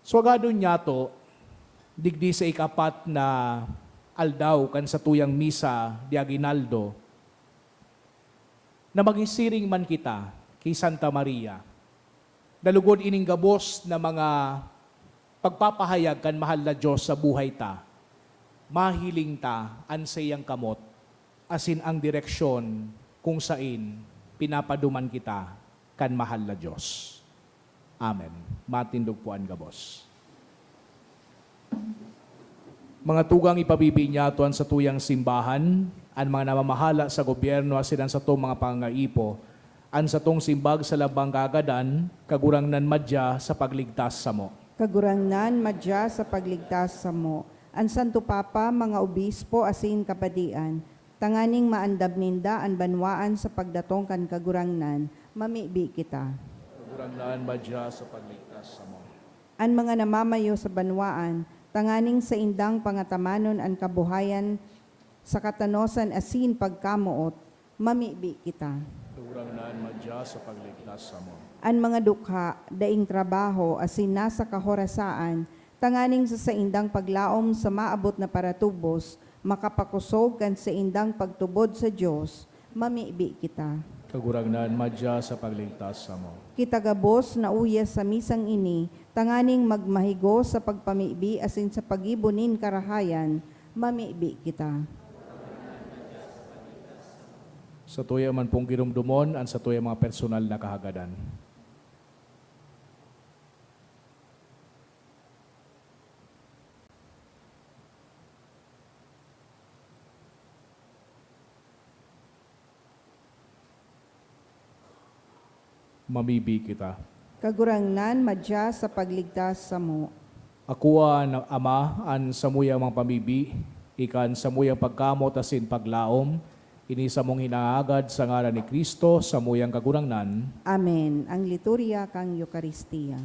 Swagadon niyato, digdi sa ikapat na aldaw kan satuyang misa de aguinaldo, na maging siring man kita ki Santa Maria, na lugod ining gabos na mga pagpapahayag kan mahal na Diyos sa buhay ta, mahiling ta an saiyang kamot asin ang direksyon kung sain pinapaduman kita kan mahal na Diyos. Amen. Matindog po an gabos. Mga tugang, ipabibi niyato an satuyang simbahan, an mga namamahala sa gobyerno asin an satong mga pangangaipo, an satong simbag sa lambang kaagadan, Kagurangnan, madya sa pagligtas samo. Kagurangnan, madya sa pagligtas samo. An Santo Papa, mga obispo asin kapadian, tanganing maandam ninda an banwaan sa pagdatong kan Kagurangnan, mamibi kita. Kagurangnan, madya sa pagligtas samo. An mga namamayo sa banwaan, tanganing saindang pangatamanon an kabuhayan sa katanosan asin pagkamoot, mamibi kita. Kagurangnan, madya sa pagligtas samo. An mga dukha, daing trabaho, asin nasa kahorasaan, tanganing sa saindang paglaom sa maabot na paratubos, makapakosog kan saindang pagtubod sa Dios, mamibi kita. Kagurangnan, madya sa pagligtas samo. Kita gabos na uya sa misang ini, tanganing magmahigo sa pagpamibi asin sa paggibo nin karahayan, mamibi kita. Satuya man pong giromdomon an satuya mga personal na kahagadan. Mamibi kita. Kagurangnan, madya sa pagligtas samo. Akoa, Ama, an samuyang mga pamibi, ika an samuyang pagkamot asin paglaom, ini samong hinahagad sa ngaran ni Cristo, samuyang Kagurangnan. Amen. Ang liturya kan Eukaristia.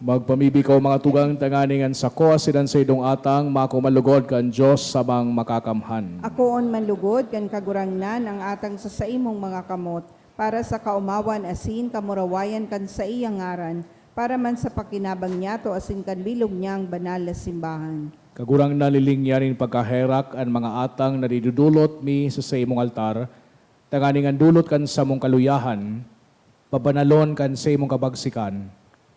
Magpamibi kamo, mga tugang, tanganing an sako asin an saindong atang makuman lugod kan Dios Amang Makakamhan. Akoon man lugod kan Kagurangnan ang atang sa saimong mga kamot, para sa kaomawan asin kamurawayan kan saiyang ngaran, para man sa pakinabang niyato asin kan bilog niyang banal na simbahan. Kagurangnan, lilingyan nin pagkaherak an mga atang na idodolot mi sa saimong altar, tanganing an dolot kan samong kaluyahan pabanalon kan saimong kabagsikan,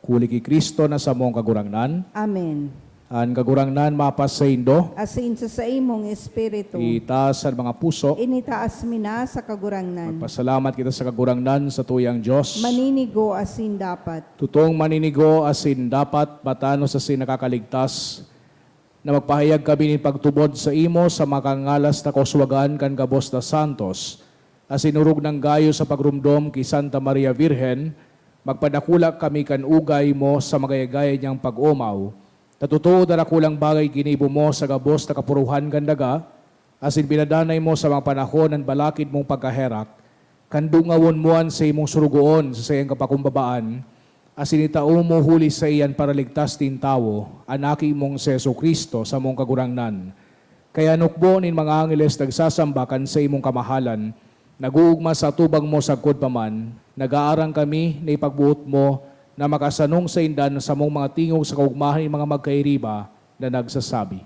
huli ki Cristo na samong Kagurangnan. Amen. An Kagurangnan mapasaindo. Asin sa saimong espiritu. Itaas an mga puso. Initaas mi na sa Kagurangnan. Magpasalamat kita sa Kagurangnan, satuyang Dios. Maninigo asin dapat. Totong maninigo asin dapat, matanos asin nakakaligtas, na magpahayag kami nin pagtubod saimo sa makangalas na kauswagan kan gabos na santos, asin orog nang gayo sa pagromdom ki Santa Maria Virgen, magpadakula kami kan ugay mo sa magayagaya niyang pag-omaw, ta totoo na dakulang bagay ginibo mo sa gabos na kapuruhan kan daga, asin pinadanay mo sa mga panahon an balakid mong pagkaherak, kan dungawon mo an saimong sorogoon sa saiyang kapakumbabaan, asin itao mo huli saiya an Paraligtas nin tawo, an Aki mong si Jesu-Cristo, samong Kagurangnan. Kaya an hukbo nin mga angeles nagsasamba kan saimong kamahalan, nag-oogma sa atubang mo sagkod pa man, nag-aarang kami na ipagboot mo na makasanong sainda an samong mga tingog sa kaogmahan nin mga magkairiba na nagsasabi.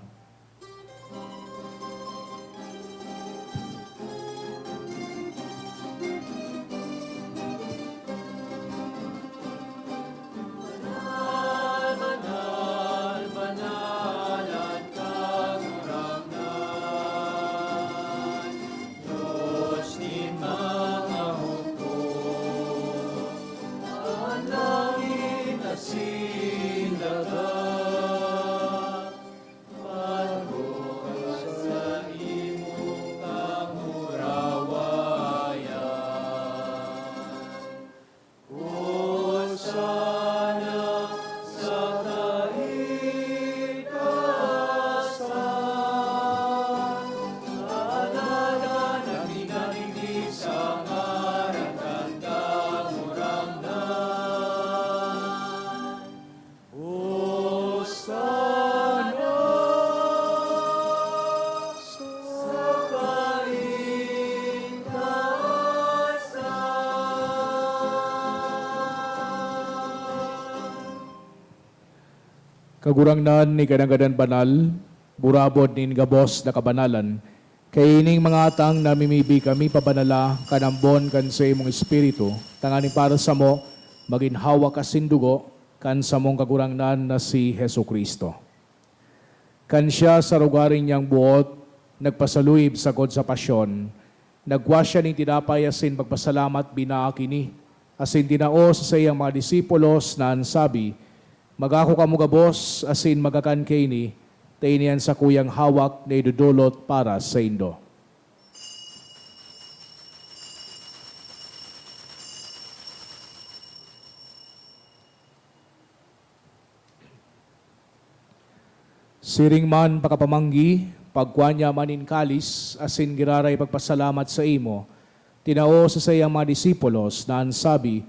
Kagurangnan, ika na gadan banal, burabod nin gabos na kabanalan, kaining mga atang namimibi kami pabanala kan ambon kan saimong Espiritu, tanganing para samo magin hawak asin dugo kan samong Kagurangnan na si Jesu-Cristo. Kan siya sa rogaring niyang boot nagpasaluyib sagkod sa pasyon, nagkua siya nin tinapay asin pagpasalamat binaak ini, asin tinao sa saiyang mga disipulos na an sabi, "Magako kamo gabos asin magakan kaini, ta ini an sakuyang hawak na idodolot para saindo." Siring man pakapamanggi, pagkua niya man nin kalis asin giraray pagpasalamat saimo, tinao sa saiyang mga disipulos na an sabi,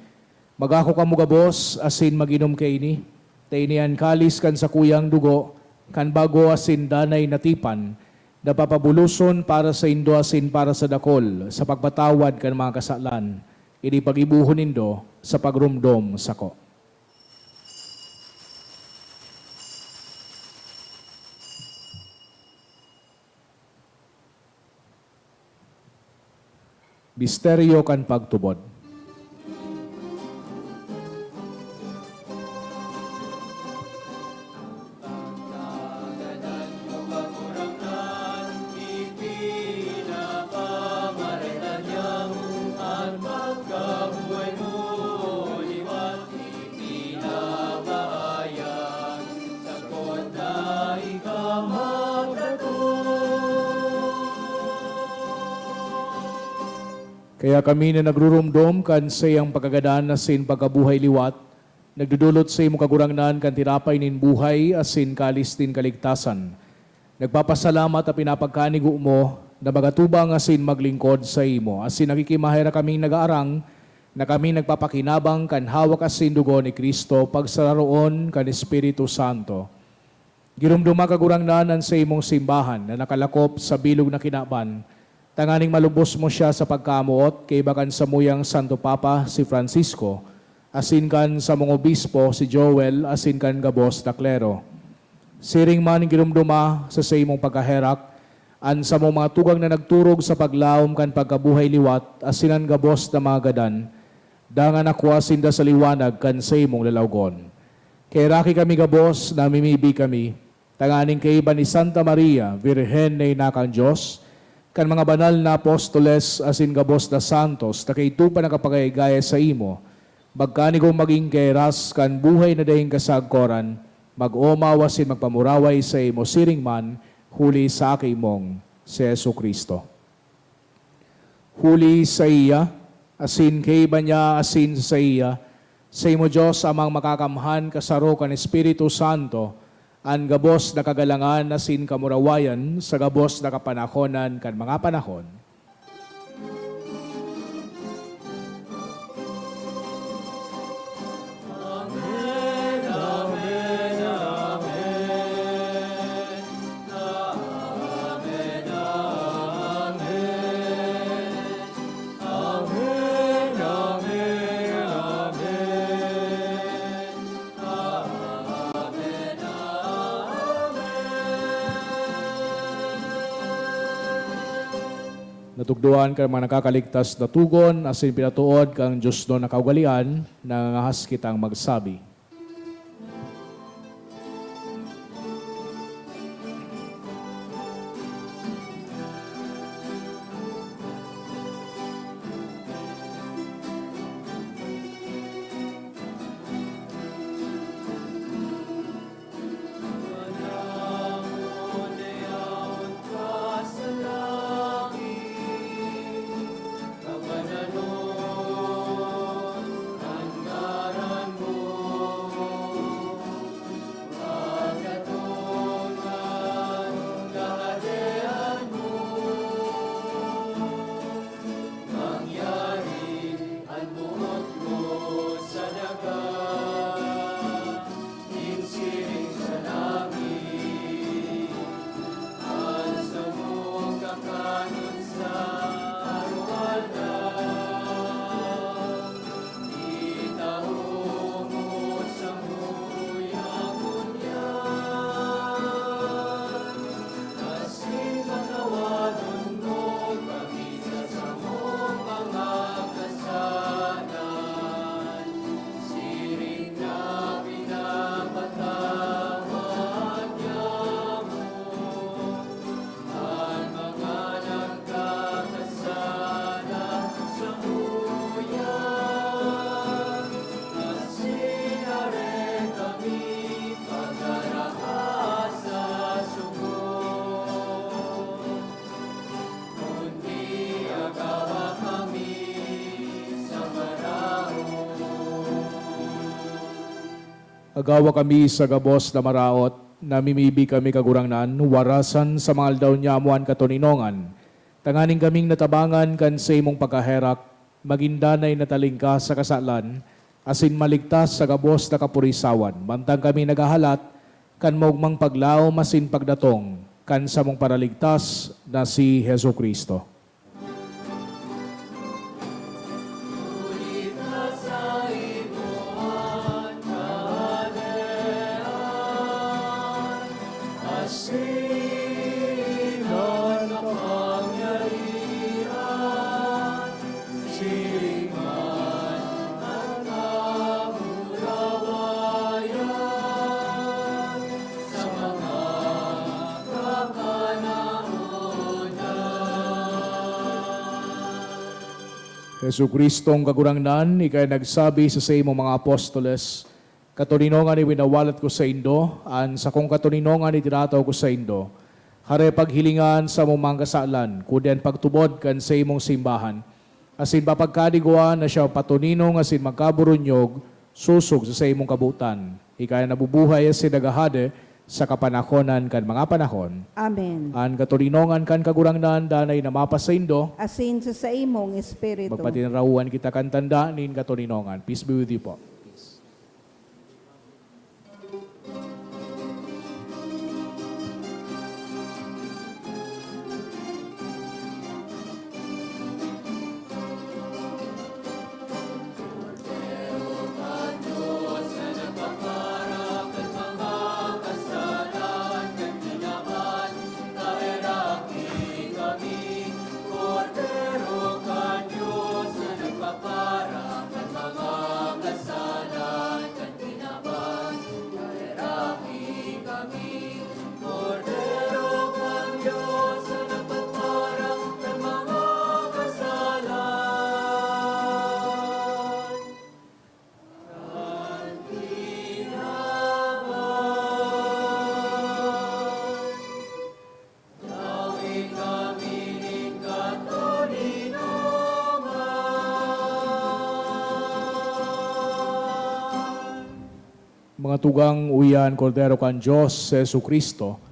"Magako kamo gabos asin mag-inom kaini, ta ini an kalis kan sakuyang dugo kan bago asin danay na tipan, na papabuloson para saindo asin para sa dakol sa pagpatawad kan mga kasalan. Ini paggibohon nindo sa pagromdom sako." Misteryo kan pagtubod. Kaya kami na nagruromdom kan saiyang pagkagadan asin pagkabuhay liwat, nagdodolot saimo, Kagurangnan, kan tinapay nin buhay asin kalis nin kaligtasan. Nagpapasalamat ta pinapagkanigo mo na magatubang asin maglingkod saimo, asin nakikimaherak kaming nagaarang na kami nagpapakinabang kan hawak asin dugo ni Cristo pagsararoon kan Espiritu Santo. Giromdoma, Kagurangnan, an saimong simbahan na nakalakop sa bilog na kinaban, tanganing malubos mo siya sa pagkamoot kaiba kan samuyang Santo Papa, si Francisco, asin kan samong obispo, si Joel, asin kan gabos na klero. Siring man giromdoma sa saimong pagkaherak an samong mga tugang na nagturog sa paglaom kan pagkabuhay liwat asin an gabos na mga gadan, dangan nakua sinda sa liwanag kan saimong lalawgon. Kaheraki kami gabos, namimibi kami, tanganing kaiba ni Santa Maria, Birhen na ina kan Dios, kan mga banal na apostoles asin gabos na santos na kaidto pa nakapagayagaya saimo, magkanigong magin kahiras kan buhay na daing kasagkoran, mag-omaw asin magpamuraway saimo siring man, huli sa Aki mong si Jesu-Cristo. Huli saiya, asin kaiba niya, asin saiya, saimo Dios Amang Makakamhan, kasaro kan Espiritu Santo, an gabos na kagalangan asin kamurawayan sa gabos na kapanahonan kan mga panahon. Natukdoan kan mga nakakaligtas na togon asin pinatood kan diosnon na kaugalean, nangangahas kitang magsabi. Gawa kami sa gabos na maraot, namimibi kami, Kagurangnan, warasan sa mga aldaw nyamo an katoninongan, tanganing kaming natabangan kan saimong pagkaherak, magin danay na talingkas sa kasalan, asin maligtas sa gabos na kapurisawan, mantang kami naghahalat kan maogmang paglaom asin pagdatong kan samong Paraligtas na si Jesu-Cristo. Jesu-Cristong Kagurangnan, ika an nagsabi sa saimong mga apostoles, "Katoninongan iwinawalat ko saindo, an sakong katoninongan itinataw ko saindo. Hare paghilinga an samong mga kasalan, kundi an pagtubod kan saimong simbahan, asin papagkadigwa na siya patoninong asin magkaburunyog sosog sa saimong kabotan. Ika an nabubuhay asin naghahade sa kapanahonan kan mga panahon." Amen. An katoninongan kan Kagurangnan danay na mapasaindo. Asin sa saimong espiritu. Magpatinarawan kita kan tanda nin katoninongan. Peace be with you po. Mga tugang, uya an Kordero kan Dios, si Jesu-Cristo.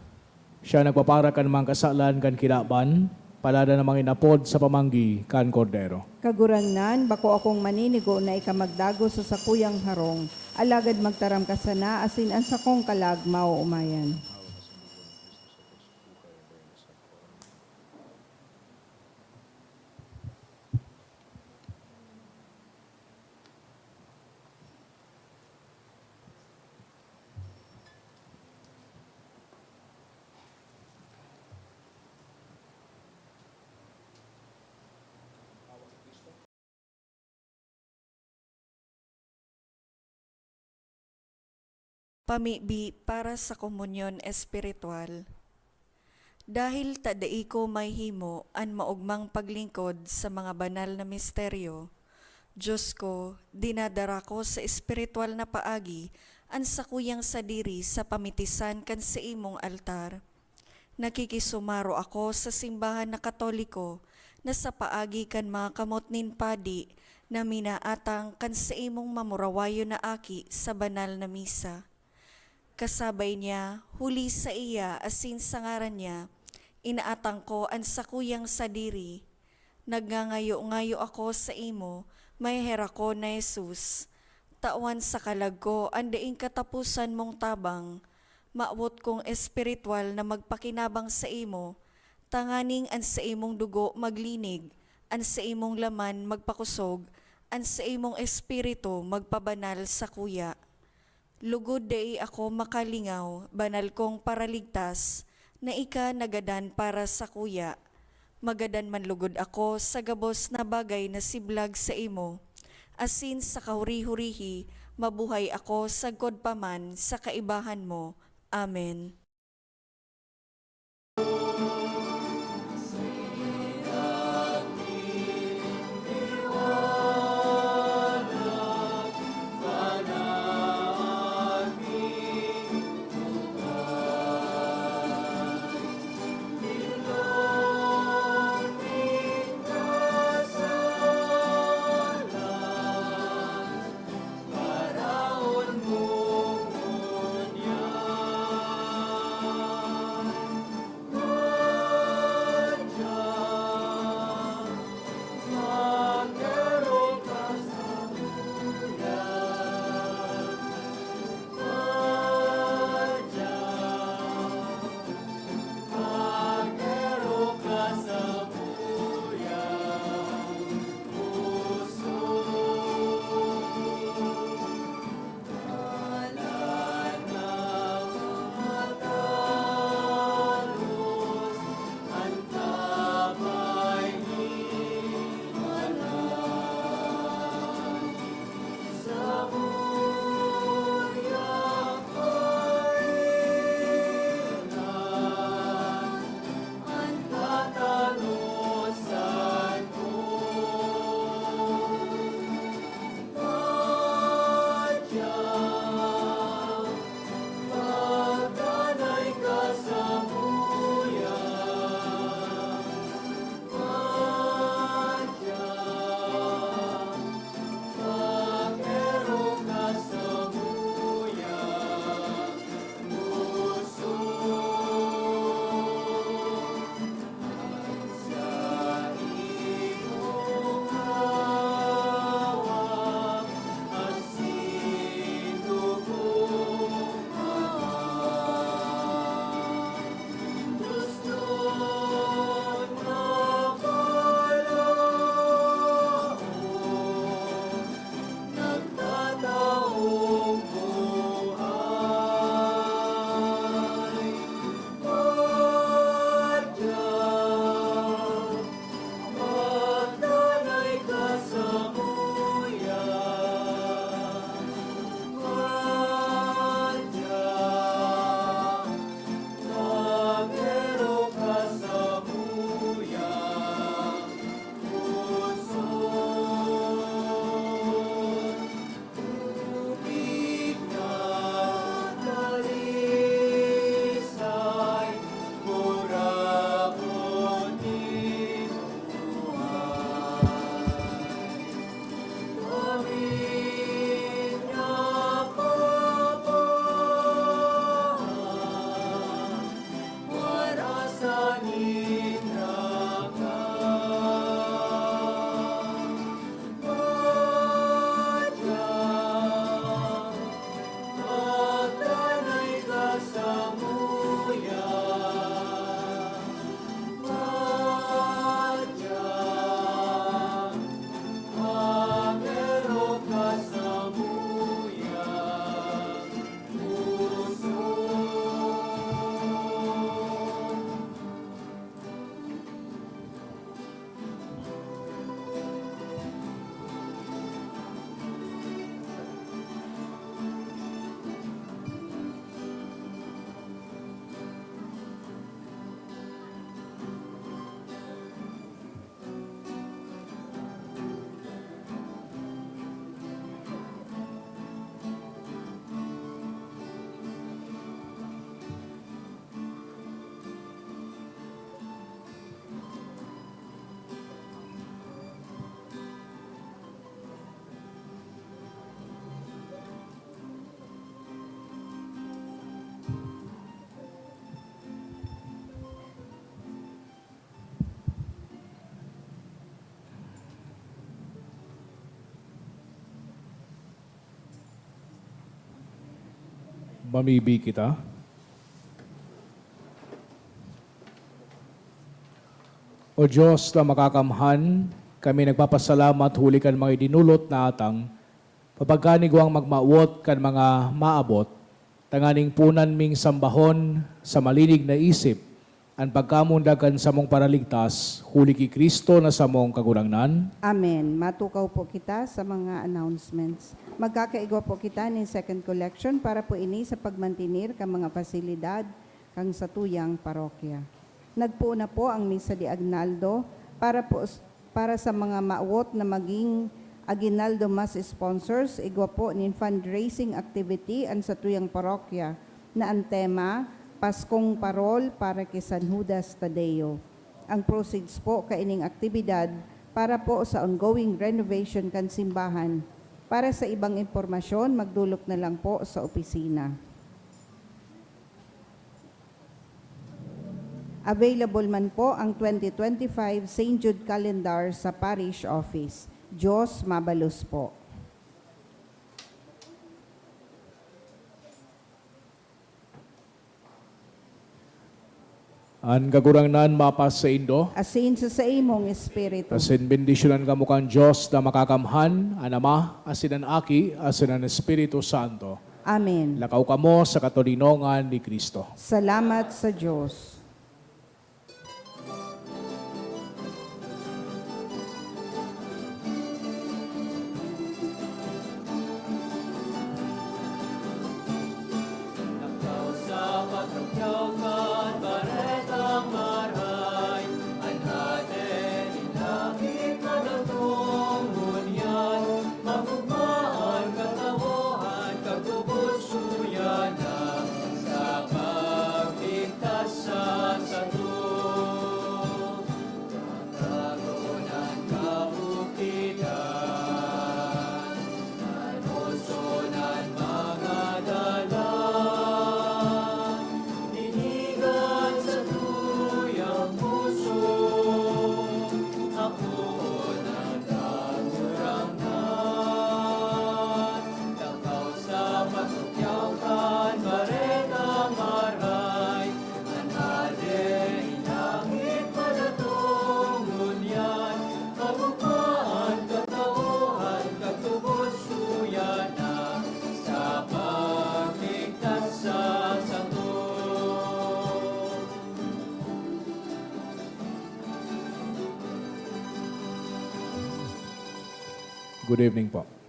Siya nagpapara kan mga kasalan kan kinaban, paladan na mga inapod sa pamanggi kan Kordero. Kagurangnan, bako akong maninigo na ika magdagos sa sakuyang harong, alagad magtaram ka sana asin an sakong kalag maoomayan. Pamibi para sa komunyon espiritual. Dahil ta dai ko mahihimo an maogmang paglingkod sa mga banal na misteryo, Dios ko, dinadara ko sa espiritual na paagi an sakuyang sadiri sa pamitisan kan saimong altar. Nakikisumaro ako sa simbahan na Katoliko na sa paagi kan mga kamot nin padi na minaatang kan saimong mamurawayon na aki sa banal na misa. Kasabay niya, huli saiya asin sa ngaran niya, inaatang ko an sakuyang sadiri. Nagngangayo-ngayo ako saimo, maheherakon na Jesus. Tawan sa kalag ko an daing kataposan mong tabang. Mawot kong espiritual na magpakinabang saimo, tanganing an saimong dugo maglinig, an saimong laman magpakosog, an saimong espiritu magpabanal sakuya. Lugod dai ako makalingaw, banal kong Paraligtas, na ika nagadan para sakuya. Magadan man lugod ako sa gabos na bagay na siblag saimo, asin sa kahuri-hurihi mabuhay ako sagkod pa man sa kaibahan mo. Amen. Mamibi kita. O Diyos na makakamhan, kami nagpapasalamat huli kan mga idinulot na atang, papagkanigwang magmawot kan mga maabot, tanganing punan ming sambahon sa malinig na isip, an pagkamundag kan samong Paraligtas, huli ki Cristo na samong Kagurangnan. Amen. Matukaw po kita sa mga announcements. Magkakaigwa po kita nin second collection para po ini sa pagmantener kan mga pasilidad kan satuyang parokya. Nagpoon na po ang Misa de Aguinaldo para po s-, para sa mga mawot na maging Aguinaldo Mass sponsors, igwa po nin fundraising activity an satuyang parokya na an tema, Paskong Parol para ki San Judas Tadeo. Ang proceeds po kaining aktibidad para po sa ongoing renovation kan simbahan. Para sa ibang impormasyon, magdolok na lang po sa opisina. Available man po ang twenty twenty-five Saint Jude Calendar sa Parish Office. Diyos mabalos po. An Kagurangnan mapasaindo. Asin sa saimong espiritu. Asin bendisyonan kamo kan Dios na makakamhan, an Ama, asin an Aki, asin an Espiritu Santo. Amen. Lakaw kamo sa katoninongan ni Cristo. Salamat sa Dios. Good evening po.